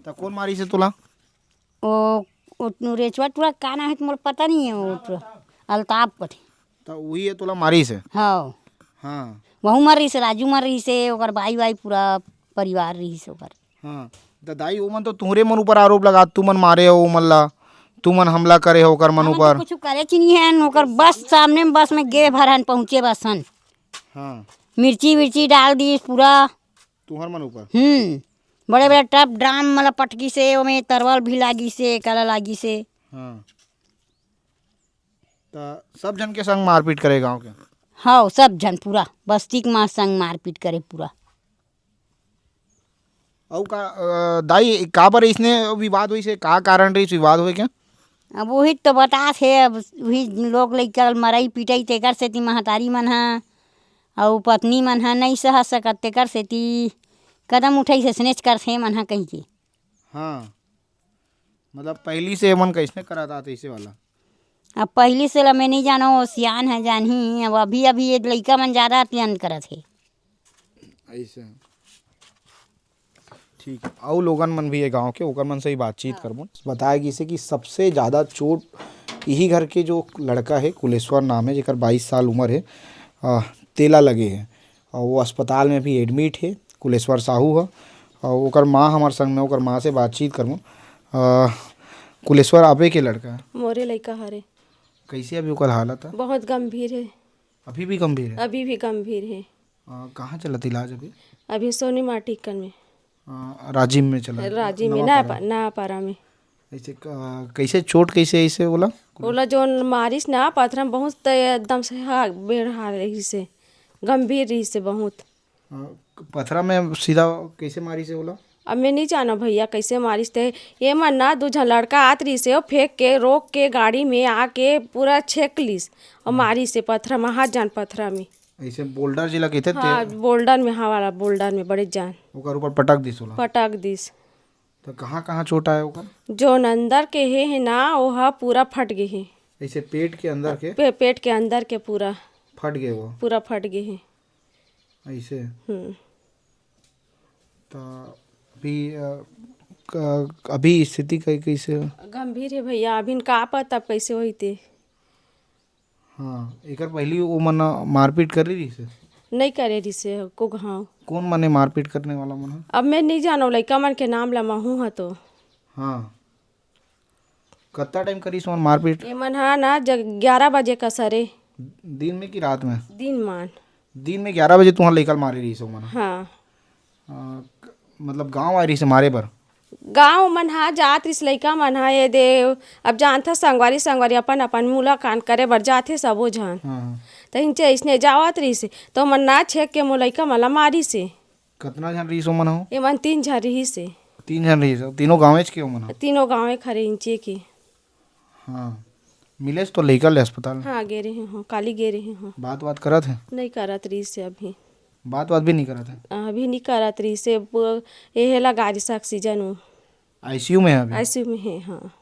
त कौन मारिस हे तोला? ओ, ओ रेचवा टूरा का नाम है, मोला पता नहीं है, वो टूरा, अल्ताफ कथे। त वही है तोला मारिस हे? हाँ। हाँ। वहू मर रहिस हे, राजू मर रहिस हे, ओकर बाई वाई पूरा परिवार रहिस हे ओकर। हाँ। त दाई, ओमन तो तुहरे मन ऊपर आरोप लगा, तुमन मारे हो ओमन ला, तुमन हमला करे हो ओकर मन हमन तो ऊपर। कुछ करे च नहीं है, ओकर बस सामने में बस में गे भर हन, पहुँचे बस हन। हाँ। मिर्ची विर्ची डाल दिस पूरा। तुहर मन ऊपर? हम्म। बड़े बड़े टब ड्राम मतलब पटकिस हे, ओमे तरवल भी लागिस हे, काला लागिस हे। हाँ। त सब झन के संग मारपीट करे गांव के? हाँ, सब झन पूरा बस्ती के मा संग मारपीट करे पूरा। अउ का, अ, दाई, काबर इसने विवाद होइस हे? का कारण रहिस विवाद होए के? अब वही तो बतात हे, अब वही लोग लइका मरई पिटई तेकर सेती महतारी मन ह अउ पत्नी मन ह नइ सह सकत, तेकर सेती कदम उठाइस, अइसनेच करथे मन ह कहिके। हाँ, मतलब पहली से एमन कइसने करत आत अइसे वाला? अब पहली से ल मैं नइ जानव, वो सियान ह जानही। अब अभी अभी ये लइका मन जादा अतियन करत हे। ऐसे। ठीक है, अउ लोगन मन भी है गांव के, ओकर मन से ही बातचीत करबो। बताया गइसे कि सबसे ज्यादा चोट यही घर के जो लड़का है, कुलेश्वर नाम है, जेकर बाईस साल उम्र है, अ, तेला लगे है और वो अस्पताल में भी एडमिट है, कुलेश्वर साहू है। और ओकर माँ हमार संग में, ओकर माँ से बातचीत करबो। अ, कुलेश्वर आपे के लड़का है? मोरे लइका हरे। कैसे अभी ओकर हालत है? बहुत गंभीर है। अभी भी गंभीर है? अभी भी गंभीर है। अ, कहाँ चलत इलाज अभी? अभी सोनी माटी कन में। अ, राजिम में चलत? राजिम में, नवापारा। नवापारा में। ऐसे क-, कैसे चोट कैसे ऐसे बोला? ओला जोन मारिस ना पथरा में बहुत ते-, एकदम से हा, बेड़हा रहिस हे, गंभीर रहिस हे बहुत। अ, पथरा में सीधा कैसे मारिस हे ओला? अब मैं नहीं जानो भैया कैसे मारिस ते। ये मन ना दू झन लड़का आत रहिस हे, वो फेंक के, रोक के गाड़ी में आके पूरा छेक लिस और मारिस हे पथरा में, हाथ जान पथरा में। ऐसे बोल्डर जिला कहते थे? हाँ, बोल्डर में, हाँ वाला बोल्डर में बड़े जान। ओकर ऊपर पटक दिस ओला? पटक दिस। तो कहाँ-कहाँ चोट आय ओकर? जोन अंदर के हे, हे ना, ओहा पूरा फट गे हे। ऐसे पेट के अंदर के? पे-, पेट के अंदर के पूरा। फट गे वो? पूरा फट गे हे। ऐसे? हम्म। तो अभी, अ, क-, अभी स्थिति कै-, कैसे? गंभीर हे भैया, अभी का पता अब कैसे होही ते। हाँ, एकर पहली वो मन मारपीट करे रहिस हे? नहीं करे रहिस हे, को घाव। कौन मने मारपीट करने वाला मन ह? अब मैं नहीं जानव लइका मन के नाम ला, महू ह तो। हाँ। कत्ता टाइम करिस मन मारपीट? ये मन ह ना जग-, ग्यारह बजे का सरे। दिन में कि रात में? दिन मान। दिन में ग्यारह बजे तुंहर लइका ल मारे रहिस ओमन ह? हाँ। अ, क-, मतलब गांव आए रहिस मारे बर? गांव मन ह जात रहिस लइका मन ह, ये दे, अब जानथस संगवारी, संगवारी अपन, अपन मुलाकात करे बर जाथे सबो झन। हाँ, हाँ। त हिंचे अइसने जावत रहिस, त ओमन ना छेक के मोर लइका मन ल मारिस हे। कतना झन रहिस ओमन ह? एमन तीन झन रहिस हे। तीन झन रहिस, तीनों गांवेच के ओमन ह? तीनों गांवे खरे इंचे के। हाँ, मिलेस तो लइका ले अस्पताल में? हाँ, गे रहे हों, काली गे रहे हों। बात-वात करत हे? नइ करत रहिस हे अभी। बात-वात भी नइ करत हे? अभी नइ करत रहिस हे, ब-, एहे लगा रहिस ऑक्सीजन वो। आईसीयू में हे अभी? आईसीयू में हे, हाँ।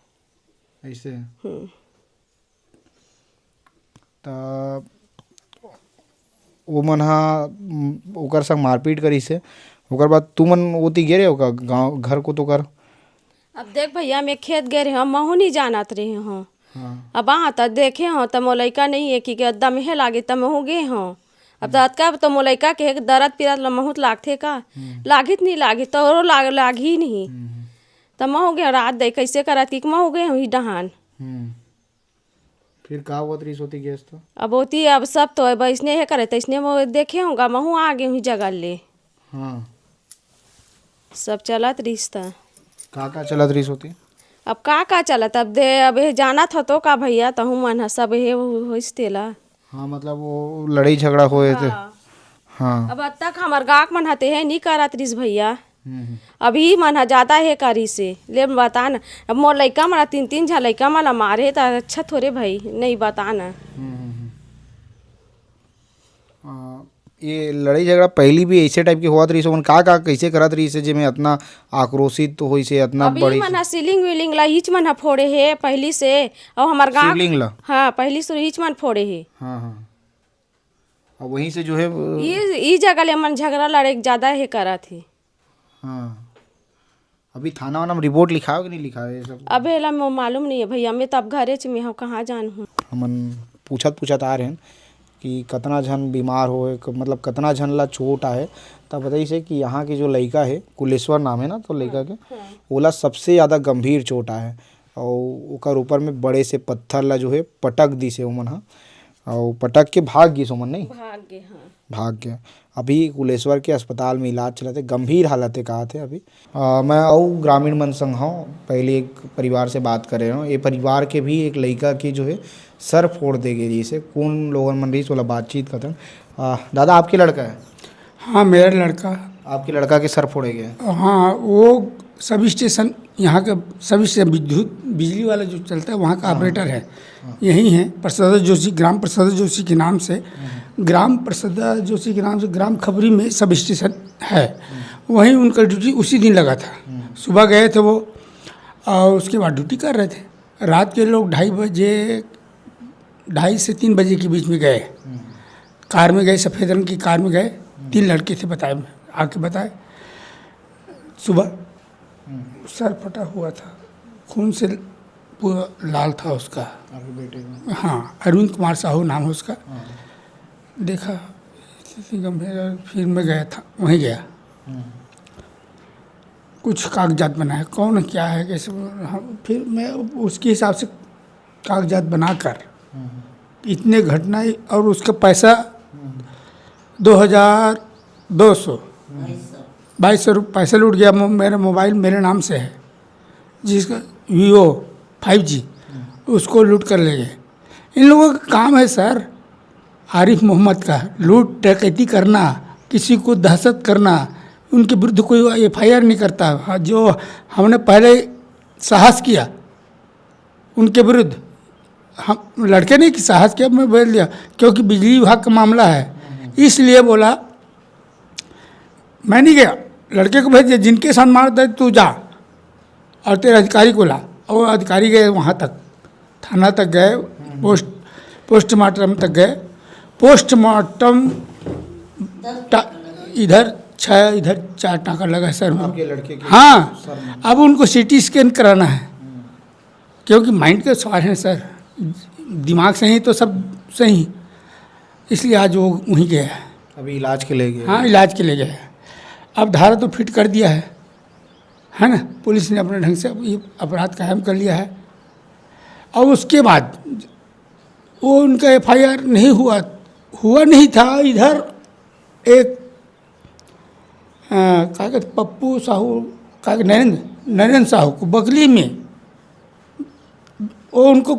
अइसे? हम्म। त ओमन ह, उम, ओकर संग मारपीट करिस हे। ओकर बाद तुमन ओती गे रहे हो का गाँव, घर कोती ओकर? अब देख भैया, मैं खेत गे रहे हों, महूँ नइ जानत रहे हों। हाँ। अब आहा त देखे हों, त मोर लइका नइ हे कि एकदम हे लागे, त महूँ गे हों। अब त हम्म। अतका तो मोर लइका के दरद पीरत ल महूँ त लागथे का? हम्म। लागित नइ लागित, तोरो लाग-, लागही नहीं। हम्म। त महूँ गे हों, रात दे कइसे करत कि महूँ गे हों ही डहान। हम्म। फिर का होवत रहिस ओती गेस त? अब ओती अब सब तो अब अइसने हे करे, तइसने वो देखे हों गा, महूँ आ गे हों ही जगह ले। हाँ। सब चलत रहिस त। का का चलत रहिस ओती? अब का का चलत, अब दे, अब ये जानत हो तो का भैया, तहूँ मन ह सब ये हो-, होइस तेला। हाँ, मतलब वो लड़ाई झगड़ा होए ते। हाँ। हाँ। अब अतक हमर गाँव मन ह ते हे नइ करत रहिस भैया। हम्म, हम्म। अभी मन ह जादा हे करिस हे। ले बता न, अब मोर लइका मन, तीन, तीन झन लइका मन ल मारे, त अच्छा थोरे भई, नइ बता न। हम्म, हम्म, हम्म। अ, ये लड़ाई झगड़ा पहिली भी अइसे टाइप के होवत रहिस हे, ओमन का, का कइसे करत रहिस हे, जेमे अतना आक्रोशित होइस हे, अतना अभी बढ़िस मन हे? ह सीलिंग वीलिंग ला हीच मन ह फोड़े हे पहिली से, अउ हमर गाँव शिवलिंग ला? हाँ, पहिली से हीच मन फोड़े हे। हाँ, हाँ। अब वहीं से जो है, वो ई, ई जगह ले मन झगड़ा लड़े के जादा हे करत हे। हाँ। अभी थाना वाना में रिपोर्ट लिखाओ कि नहीं लिखाओ ये सब? अब एला मो-, मालूम नहीं है भैया, मैं तो अब घरे च में हूँ, कहाँ जान हूँ। हमन पूछत पूछत आ रहे हैं कि कतना झन बीमार हो, क-, मतलब कतना झन ला चोट आए, तब बताइस हे कि यहाँ के जो लइका है, कुलेश्वर नाम है ना, तो लइका के, हाँ। ओला सबसे ज़्यादा गंभीर चोट आए, अउ ओकर ऊपर में बड़े से पत्थर ला जो है पटक दिस हे ओमन ह, अउ पटक के भाग गिस ओमन, नहीं? भाग गे, हाँ। भाग गे। अभी कुलेश्वर के अस्पताल में इलाज चलत हे, गंभीर हालत हे, कहाथे अभी। अ, मैं अउ ग्रामीण मन संग हव, पहले एक परिवार से बात करे हव, ये परिवार के भी एक लइका के जो है सर फोड़ दे गे रहिस हे, कौन लोगन मन रहिस, ओला बातचीत करथन। अ, दादा, आपके लड़का है? हाँ, मेरा लड़का। आपके लड़का के सर फोड़े गए? हाँ, वो सब स्टेशन, यहाँ के सब स्टेशन विद्युत, बिजली वाला जो चलता है, वहाँ का हाँ। ऑपरेटर है। हाँ। यही है, प्रसाद जोशी, ग्राम प्रसाद जोशी के नाम से, हम्म। ग्राम प्रसाद जोशी के नाम से ग्राम खबरी में सब स्टेशन है। हम्म। वहीं उनका ड्यूटी उसी दिन लगा था। हम्म। सुबह गए थे वो, और उसके बाद ड्यूटी कर रहे थे। रात के लोग ढाई बजे, ढाई से तीन बजे के बीच में गए। हम्म। कार में गए, सफ़ेद रंग की कार में गए। हम्म। तीन लड़के थे, बताए, आके बताए। सुबह हम्म। सर फटा हुआ था, खून से पूरा लाल था उसका। आपके बेटे का? हाँ, अरविंद कुमार साहू नाम है उसका। हाँ। देखा, स्थिति गंभीर है, फिर मैं गया था, वहीं गया। हम्म। कुछ कागजात बनाए, कौन क्या है, कैसे, हम, फिर मैं उसके हिसाब से कागजात बनाकर हम्म। इतने घटनाएं और उसका पैसा हम्म। दो हज़ार दो सौ, हम्म। बाईस सौ रुपये पैसा लूट गया। मो-, मेरा मोबाइल मेरे नाम से है, जिसका Vivo five G, हम्म। उसको लूट कर ले गए। इन लोगों का काम है सर, आरिफ मोहम्मद का लूट डकैती करना, किसी को दहशत करना, उनके विरुद्ध कोई एफआईआर नहीं करता। हाँ, जो हमने पहले साहस किया उनके विरुद्ध, हम लड़के ने कि साहस किया, मैं बोल दिया, क्योंकि बिजली विभाग का मामला है, इसलिए बोला, मैं नहीं गया, लड़के को भेज दिया, जिनके साथ मार दे तू जा और तेरे अधिकारी को ला। और अधिकारी गए वहाँ तक, थाना तक गए, पोस्ट, पोस्टमार्टम तक गए। पोस्टमार्टम टा-, इधर छः, इधर चार टाँका लगा है सर में। आपके लड़के के हाँ, सर में। अब उनको सीटी स्कैन कराना है, क्योंकि माइंड के सवाल हैं सर, दिमाग सही तो सब सही, इसलिए आज वो वहीं गया है। अभी इलाज के लिए गए? हाँ, इलाज के लिए गया है। अब धारा तो फिट कर दिया है, है ना, पुलिस ने अपने ढंग से ये अपराध कायम कर लिया है। और उसके बाद वो उनका एफ आई आर नहीं हुआ, हुआ नहीं था। इधर एक, अ, का कहते, पप्पू साहू, का कहते, नरेंद्र, नरेंद्र साहू को बगली में, वो उनको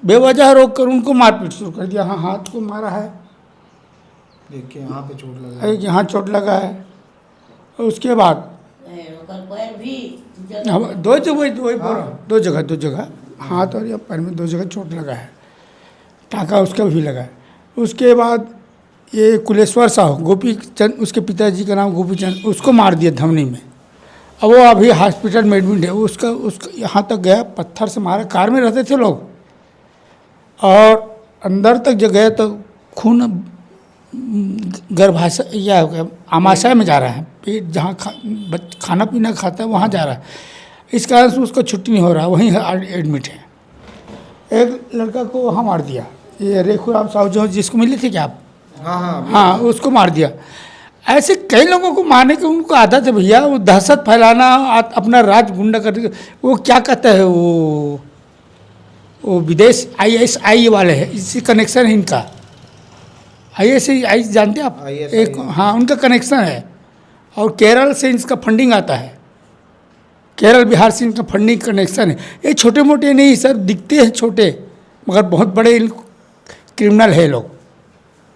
बेवजह रोक कर उनको मारपीट शुरू कर दिया। हाँ, हाथ को मारा है, एक यहाँ पे चोट लगा है। एक यहाँ चोट लगा है। उसके बाद नहीं, ओकर पैर भी जगह हम दो जगह, वही, वही बोल रहा हूँ, हाँ। दो जगह, दो जगह, हाथ और ये पैर में दो जगह चोट लगा है, टाँका उसका भी लगा है। उसके बाद ये कुलेश्वर साहू, गोपी चंद, उसके पिताजी का नाम गोपी चंद, उसको मार दिया धमनी में। अब वो अभी हॉस्पिटल में एडमिट है। उसका, उसका यहाँ तक गया, पत्थर से मारा। कार में रहते थे लोग, और अंदर तक जो गया तो खून, उम, गर्भाशय, या हो गया, आमाशय में जा रहा है, पेट जहाँ खा-, बच-, खाना पीना खाता है, वहाँ जा रहा है। इस कारण से उसको छुट्टी नहीं हो रहा, वहीं एडमिट है। एक लड़का को वहाँ मार दिया, ये रेखू राम साहू जो, जिसको मिले थे क्या आप? हाँ, हाँ, अभी हाँ, उसको मार दिया। ऐसे कई लोगों को मारने की उनको आदत है भैया, वो दहशत फैलाना, आ-, अपना राज गुंडा करने के, वो क्या कहता है वो, वो विदेश आई एस आई वाले हैं, इससे कनेक्शन है इनका। आई एस आई जानते हैं आप? I S I. एक, हाँ, उनका कनेक्शन है, और केरल से इसका फंडिंग आता है, केरल बिहार से इनका फंडिंग कनेक्शन है। ये छोटे मोटे नहीं सर, दिखते हैं छोटे, मगर बहुत बड़े इन क्रिमिनल है लोग।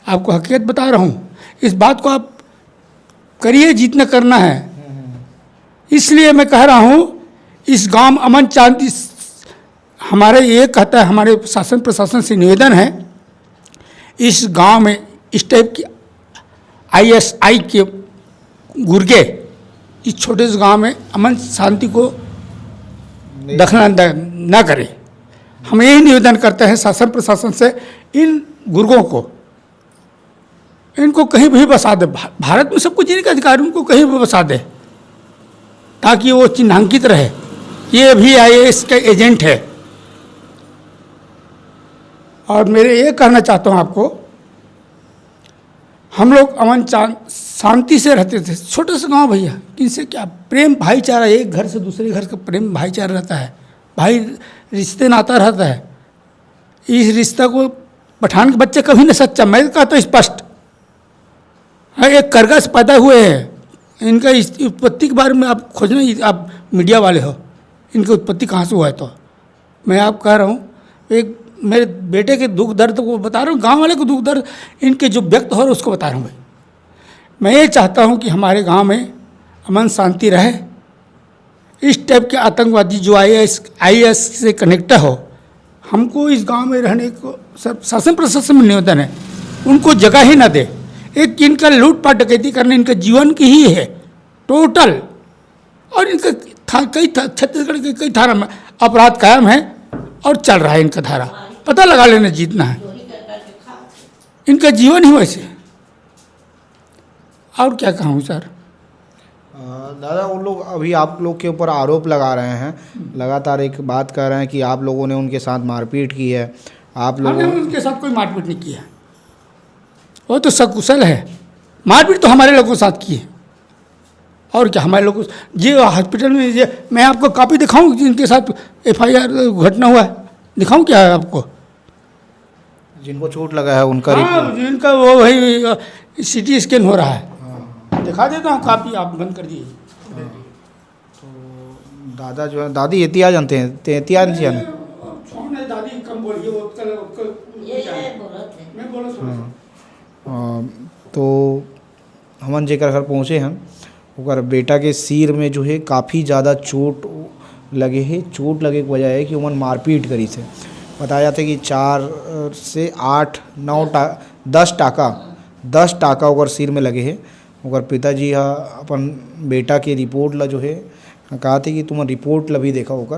आपको हकीकत बता रहा हूँ, इस बात को आप करिए जितना करना है। इसलिए मैं कह रहा हूँ, इस गांव अमन शांति, हमारे ये कहता है, हमारे शासन प्रशासन से निवेदन है, इस गांव में इस type Ki I S I के गुर्गे इस छोटे से गांव में अमन शांति को दखल अंदाज ना करें। हम यही निवेदन करते हैं शासन प्रशासन से, इन गुर्गों को, इनको कहीं भी बसा दे। भा-, भारत में सब कुछ इनका अधिकार, उनको कहीं भी बसा दे, ताकि वो चिन्हांकित रहे। ये भी आई ए एस का एजेंट है। और मेरे ये कहना चाहता हूँ आपको, हम लोग अमन चान-, शांति से रहते थे। छोटा सा गांव भैया, किनसे क्या प्रेम भाईचारा, एक घर से दूसरे घर का प्रेम भाईचारा रहता है, भाई रिश्ते नाता रहता है। इस रिश्ता को पठान के बच्चे कभी नहीं सच्चा, मैं कहता हूँ स्पष्ट। हाँ, एक करगा से पैदा हुए हैं। इनका इस उत्पत्ति के बारे में आप खोजना, आप मीडिया वाले हो, इनकी उत्पत्ति कहाँ से हुआ है? तो मैं आप कह रहा हूँ, एक मेरे बेटे के दुख दर्द को बता रहा हूँ, गांव वाले को दुख दर्द, इनके जो व्यक्त हो रहा है उसको बता रहा हूँ भाई। मैं ये चाहता हूँ कि हमारे गांव में अमन शांति रहे। इस टाइप के आतंकवादी जो I A S, I A S से कनेक्ट हो, हमको इस गांव में रहने को सब शासन प्रशासन में निवेदन है, उनको जगह ही ना दे। एक इनका लूटपाट डकैती करना इनका जीवन की ही है टोटल। और इनका था, कई था, छत्तीसगढ़ के कई थाना में अपराध कायम है और चल रहा है इनका धारा। पता लगा लेना, जीतना है। इनका जीवन ही वैसे। और क्या कहूँ सर? अ, दादा, उन लोग अभी आप लोग के ऊपर आरोप लगा रहे हैं, लगातार एक बात कह रहे हैं कि आप लोगों ने उनके साथ मारपीट की है, आप लोगों हमने उनके साथ कोई मारपीट नहीं किया। वो तो सकुशल है, मारपीट तो हमारे लोगों के साथ की है। और क्या, हमारे लोग, ये हॉस्पिटल में, ये मैं आपको कॉपी दिखाऊं जिनके साथ एफ आई आर घटना हुआ है? दिखाऊं क्या आपको? जिनको चोट लगा है उनका हाँ, रिपोर्ट। जिनका वो वही सी टी स्कैन हो रहा है। हाँ। दिखा देता हूँ कॉपी, आप बंद कर दीजिए। हाँ। तो दादा जो है, दादी एतिया जानते हैं, ते एतिया नहीं जानते। छोड़ ना, दादी कम बोलिए, वो कल, वो कल ये, ये बोलत है। मैं बोलत हूँ। हाँ। अ, तो हमन जेकर घर पहुँचे हन, ओकर बेटा के सिर में जो है काफ़ी ज़्यादा चोट लगे हे। चोट लगे के वजह है कि ओमन मारपीट करिस हे। बताया जाथे कि चार, अ, से आठ, नौ टा-, दस टाका, दस टाका ओकर सिर में लगे हे। ओकर पिताजी ह अपन बेटा के रिपोर्ट ला जो है, कहा थे कि तुम रिपोर्ट ला भी देखा ओकर।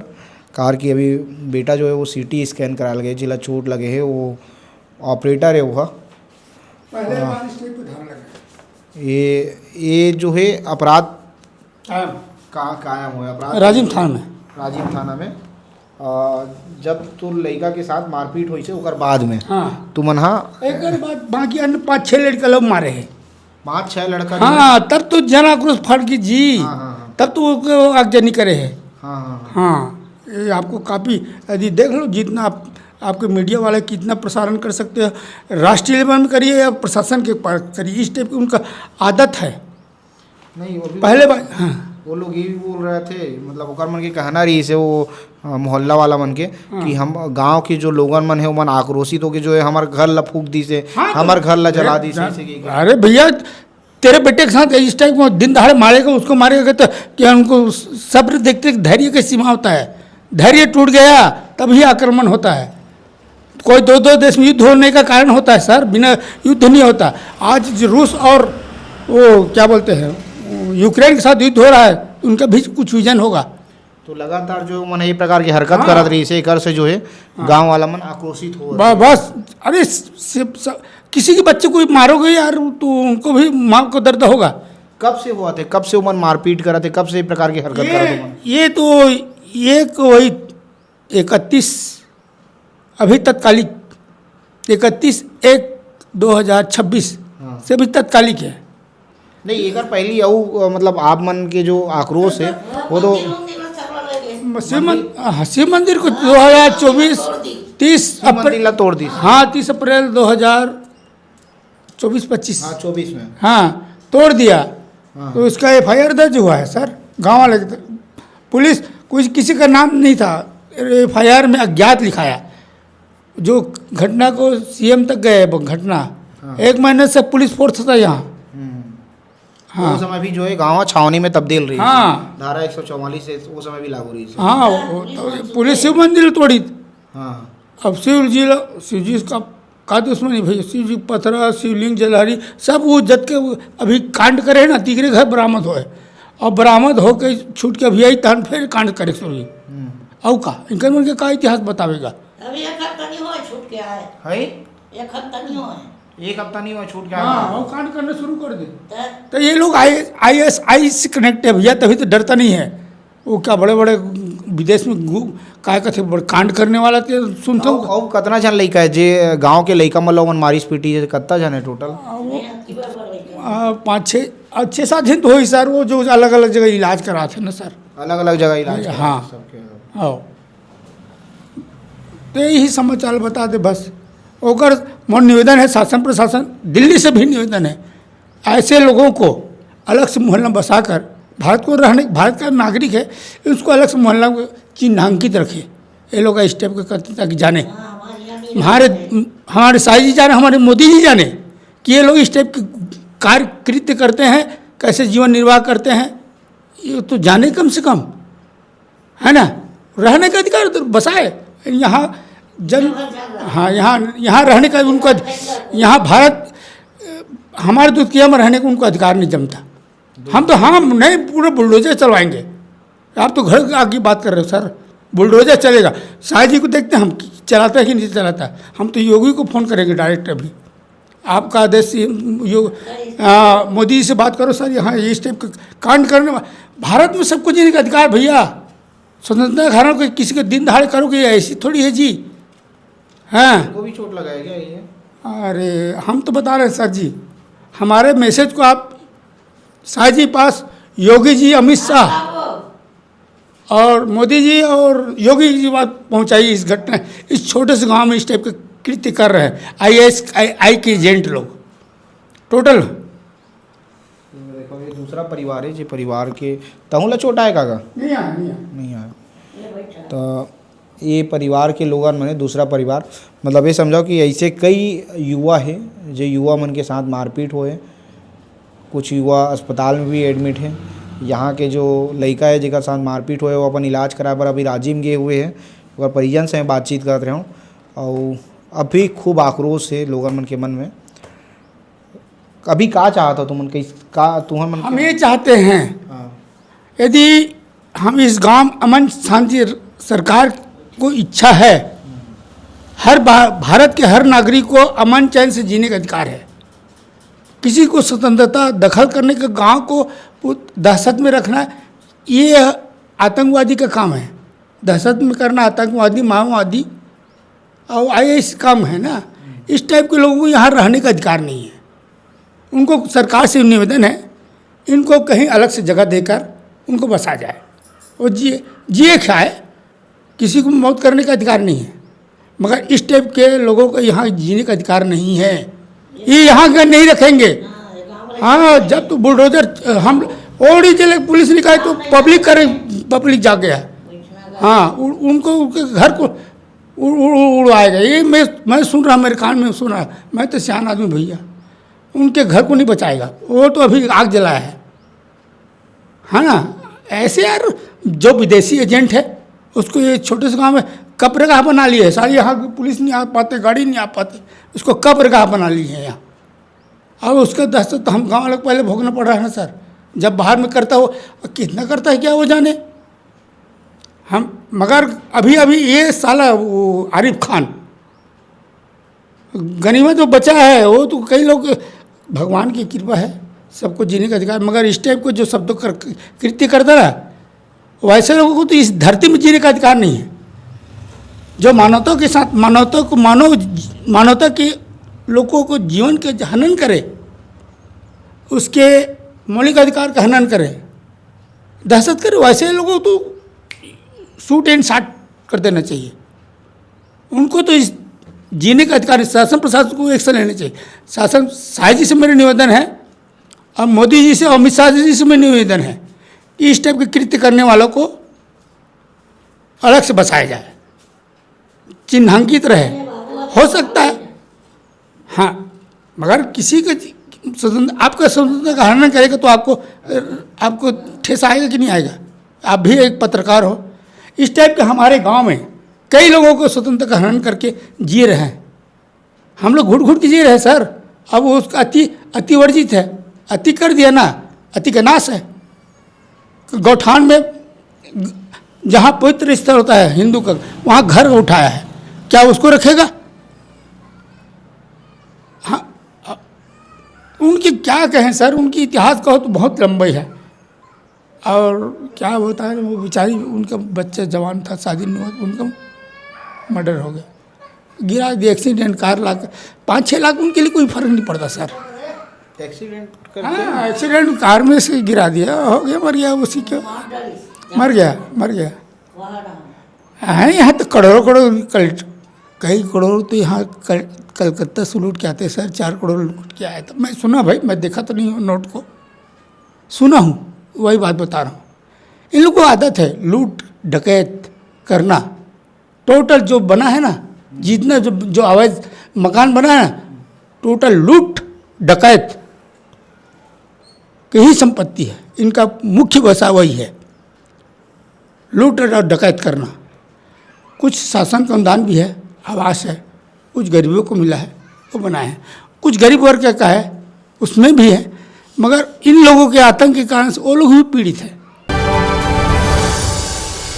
कार कि अभी बेटा जो है वो सी टी स्कैन कराल गए, जेला चोट लगे हे, वो ऑपरेटर है वो ह। पहले हाँ। बार स्टेज पे धारा लगा है। ये, ये जो है अपराध कायम। कहाँ कायम हुआ अपराध? राजिम थाना में। राजिम थाना में। अ, जब तोर लइका के साथ मारपीट होइसे, ओकर बाद में हाँ। तुमन हा एक बार बाकी अन्य पाँच छः लड़का लोग मारे हैं। पाँच छः लड़का जो हाँ, तब तो जन आक्रोश फड़ की जी। हाँ, हाँ, हाँ। तब तो वो, वो आगजनी करे है। हाँ, हाँ, हाँ। हाँ, ये आपको कॉपी यदि देख लो, जितना आप आपके मीडिया वाले कितना प्रसारण कर सकते हैं, राष्ट्रीय लेवल में करिए या प्रशासन के पास करिए, इस टाइप की उनका आदत है। नहीं, वो भी पहले बार, हाँ। वो लोग ये भी बोल रहे थे, मतलब ओकर मन के कहना रहिस हे वो अ, मोहल्ला वाला मन के कि हम गांव के जो लोगन मन है, ओमन आक्रोशित होके जो है हमार घर ला फूक दिस हे, हाँ, तो हमार घर ला जला अरे, दिस हे, ऐसे कि अरे भैया, तेरे बेटे के साथ इस टाइप का दिन दहाड़े मारेगा, उसको मारेगा, तो क्या उनको सब्र देखते, धैर्य की सीमा होता है? धैर्य टूट गया, तभी आक्रमण होता है। कोई दो दो देश में युद्ध होने का कारण होता है सर, बिना युद्ध नहीं होता। आज जो रूस और वो क्या बोलते हैं, यूक्रेन के साथ युद्ध हो रहा है, उनका भी कुछ विजन होगा। तो लगातार जो मन ये प्रकार की हरकत हाँ। करत रहिस हे, एकर से जो है गांव वाला मन आक्रोशित हो ब- बस, अरे स- स- स- किसी के बच्चे को मारोगे यार, तो उनको भी माँ को दर्द होगा। कब से हुआ थे, कब से ओमन मारपीट करत हे, कब से ये प्रकार की हरकत करत हे ये, ओमन? ये तो एक वही इकतीस, अभी तत्कालिक, इकतीस एक दो हज़ार छब्बीस हाँ। से अभी तत्कालिक है। नहीं, एकर पहली अउ अ, मतलब आप मन के जो आक्रोश है वो तो शिव मंदिर, हाँ, शिव मंदिर को दो हज़ार चौबीस, तीस शिव मंदिर ला तोड़ दिस। हाँ, तीस अप्रैल दो हज़ार चौबीस पच्चीस। हाँ, चौबीस में। हाँ, तोड़ दिया। हाँ। तो उसका एफ आई आर दर्ज हुआ है सर, गांव वाले की तरफ। पुलिस, कुछ किसी का नाम नहीं था, एफ आई आर में अज्ञात लिखाया। जो घटना को सी एम तक गए, वो घटना, हाँ। एक महीने से पुलिस फोर्स था यहाँ। हम्म। हाँ। उस समय भी जो है गांव छावनी में तब्दील रही। हाँ। धारा एक सौ चौवालीस है, उस समय भी लागू रही। हाँ, वो तो पुलिस शिव मंदिर तोड़ी। हाँ। अब शिव जी ला-, शिव जी का, का दुश्मनी भाई? शिव जी पथरा, शिवलिंग, जलहरी, सब वो जत के वो अभी कांड करे ना, तीसरे घर बरामद होए, और बरामद होके छूट के अभी आई, तहन फिर कांड करे शुरू। हम्म। अउ का इनकर मन के का इतिहास बतावेगा? अभी एक हफ्ता नहीं हुआ छूट के आए। है? एक हफ्ता नहीं हुआ है। एक हफ्ता नहीं हुआ छूट के हाँ, आया। वो कांड करना शुरू कर दे। तो तो ये लोग आई, आई एस आई से कनेक्ट है भैया, तभी तो डरता नहीं है। वो क्या बड़े बड़े विदेश में घू-, काय कथे बड़े कांड करने वाला थे, सुनते अउ, हो? अउ कतना झन लइका है जे गांव के लइका मन ला ओमन मारिस पीटी है, कतना झन है टोटल? आ, वो, आ, पाँच छः, आ, छः सात झन तो होई सर, वो जो अलग अलग जगह इलाज कराते हैं ना सर। अलग अलग जगह इलाज करत हाँ। सबके। हाँ, तो यही समाचार बता दे बस। ओकर मोर निवेदन है, शासन प्रशासन दिल्ली से भी निवेदन है, ऐसे लोगों को अलग से मोहल्ला बसाकर, भारत को रहने, भारत का नागरिक है, उसको अलग से मोहल्ला को चिन्हांकित रखे। ये लोग इस टाइप के करते ताकि जाने हमारे, हमारे शाही जी जाने, हमारे मोदी जी जाने कि ये लोग इस टाइप के कार्य कृत्य करते हैं, कैसे जीवन निर्वाह करते हैं, ये तो जाने कम से कम, है ना? रहने का अधिकार तो बसाए। यहाँ जन, हाँ, यहाँ, यहाँ रहने का उनको अधि-, यहाँ भारत, अ, हमारे दुतिया में रहने का उनको अधिकार नहीं जमता। हम तो, हम नहीं, पूरे बुलडोजर चलवाएंगे। आप तो घर आके बात कर रहे हो सर, बुलडोजर चलेगा। शाह जी को देखते हैं हम कि चलाता है कि नहीं चलाता है। हम तो योगी को फ़ोन करेंगे डायरेक्ट अभी। आपका आदेश, यो, आ, मोदी जी से बात करो सर, यहाँ इस टाइप का कांड करने वा-, भारत में सबको जीने का अधिकार भैया। स्वतंत्रता घराना कोई किसी के दिन दहाड़े करोगे, ऐसी थोड़ी है जी। हाँ, वो भी चोट लगाया क्या ये? अरे हम तो बता रहे हैं सर जी, हमारे मैसेज को आप शाह जी पास, योगी जी, अमित शाह और मोदी जी और योगी जी बात पहुंचाई। इस घटना, इस छोटे से गांव में इस टाइप के कृत्य कर रहे हैं आई एस आई, आई के एजेंट लोग टोटल। देखो, ये दूसरा परिवार है, जे परिवार के तहूँ ला चोट आए काका? नहीं आया, नहीं आया। नहीं आया। तो ये परिवार के लोगन मने दूसरा परिवार, मतलब ये समझो कि ऐसे कई युवा है, जो युवा मन के साथ मारपीट होए, कुछ युवा अस्पताल में भी एडमिट है। यहाँ के जो लड़का है जेकर साथ मारपीट होए, वो अपन इलाज कराए बर अभी रांची में गए हुए हैं। ओकर परिजन से मैं बातचीत करत रहे हूँ और अभी खूब आक्रोश है लोगन मन के मन में। अभी का चाहत हो तुमन के, का तुहन मन हम के? ये चाहते हैं, हाँ। यदि हम इस गांव अमन शांति सरकार को इच्छा है, हर भा-, भारत के हर नागरिक को अमन चैन से जीने का अधिकार है। किसी को स्वतंत्रता दखल करने के, गांव को दहशत में रखना, ये आतंकवादी का काम है। दहशत में करना आतंकवादी, माओवादी और आई एस काम है ना। इस टाइप के लोगों को यहाँ रहने का अधिकार नहीं है। उनको सरकार से निवेदन है, इनको कहीं अलग से जगह देकर उनको बसा जाए, वो जिए, जिए खाए, किसी को मौत करने का अधिकार नहीं है। मगर इस टाइप के लोगों को यहाँ जीने का अधिकार नहीं है, ये यहाँ का नहीं रखेंगे। हाँ, जब तो बुलडोजर, हम ओडी जिले पुलिस निकाय तो पब्लिक करे, पब्लिक जाके है। हाँ, उ-, उनको, उनके घर को उ-, उ-, उ-, उड़वाएगा। ये मैं मैं सुन रहा, मेरे कान में सुन रहा। मैं तो सियान आदमी भैया, उनके घर को नहीं बचाएगा। वो तो अभी आग जलाया है, है ना? ऐसे यार, जो विदेशी एजेंट है, उसको ये छोटे से गांव में कब्रगाह बना लिए है। सारी यहाँ की पुलिस नहीं आ पाते, गाड़ी नहीं आ पाते, उसको कब्रगाह बना लिए हैं यहाँ। अब उसके दहशत तो हम गांव वाले को पहले भोगना पड़ रहा है ना सर। जब बाहर में करता हो, कितना करता है क्या वो जाने। हम, मगर अभी अभी ये साला वो आरिफ खान, गनीमत जो बचा है, वो तो कई लोग, भगवान की कृपा है, सबको जीने का अधिकार, मगर इस टाइप को जो शब्दों कर, कृत्य करता ना, वैसे लोगों को तो इस धरती में जीने का अधिकार नहीं है। जो मानवता के साथ, मानवता को, मानव, मानवता के लोगों को जीवन के हनन करे, उसके मौलिक अधिकार का हनन करे, दहशत करे, वैसे लोगों को तो शूट एंड शॉट कर देना चाहिए। उनको तो इस जीने का अधिकार नहीं। शासन प्रशासन को एक्शन लेना चाहिए। शासन साय जी से मेरा निवेदन है, और मोदी जी से, अमित शाह जी से मेरा निवेदन है कि इस टाइप के कृत्य करने वालों को अलग से बसाया जाए, चिन्हांकित रहे। हो सकता है, हाँ, मगर किसी का स्वतंत्र, आपका स्वतंत्रता का हनन करेगा तो आपको, आपको ठेस आएगा कि नहीं आएगा? आप भी एक पत्रकार हो। इस टाइप के हमारे गांव में कई लोगों को स्वतंत्रता का हनन करके जी रहे हैं। हम लोग घुट घुट के जी रहे हैं सर। अब उसका अति, अति वर्जित है, अति कर दिया ना, अति का नाश है। गौठान में जहाँ पवित्र स्थल होता है हिंदू का, वहाँ घर उठाया है, क्या उसको रखेगा? हाँ, अ, उनकी क्या कहें सर, उनकी इतिहास कहो तो बहुत लंबी है। और क्या होता है, वो बेचारी, उनका बच्चा जवान था, शादी नहीं हुआ, उनका मर्डर हो गया, गिरा दिया एक्सीडेंट, कार लाख, पाँच छः लाख, उनके लिए कोई फर्क नहीं पड़ता सर। एक्सीडेंट करके? हाँ, एक्सीडेंट, कार में से गिरा दिया, हो गया, मर गया, उसी के मर गया, मर गया। हाँ, यहाँ तो करोड़ों करोड़ कल-, कई करोड़ तो यहाँ कल-, कलकत्ता से लूट के आते हैं सर, चार करोड़ लूट के आए। तो मैं सुना भाई, मैं देखा तो नहीं हूँ नोट को, सुना हूँ, वही बात बता रहा हूँ। इन लोग को आदत है लूट डकैत करना। टोटल जो बना है ना, जितना जो, जो अवैध मकान बना है ना, टोटल लूट डकैत की ही संपत्ति है, इनका मुख्य व्यवसाय वही है, लूट और डकैत करना। कुछ शासन का अनुदान भी है, आवास है, कुछ गरीबों को मिला है, वो बनाए हैं। कुछ गरीब वर्ग का है, उसमें भी है, मगर इन लोगों के आतंक के कारण से वो लोग भी पीड़ित हैं।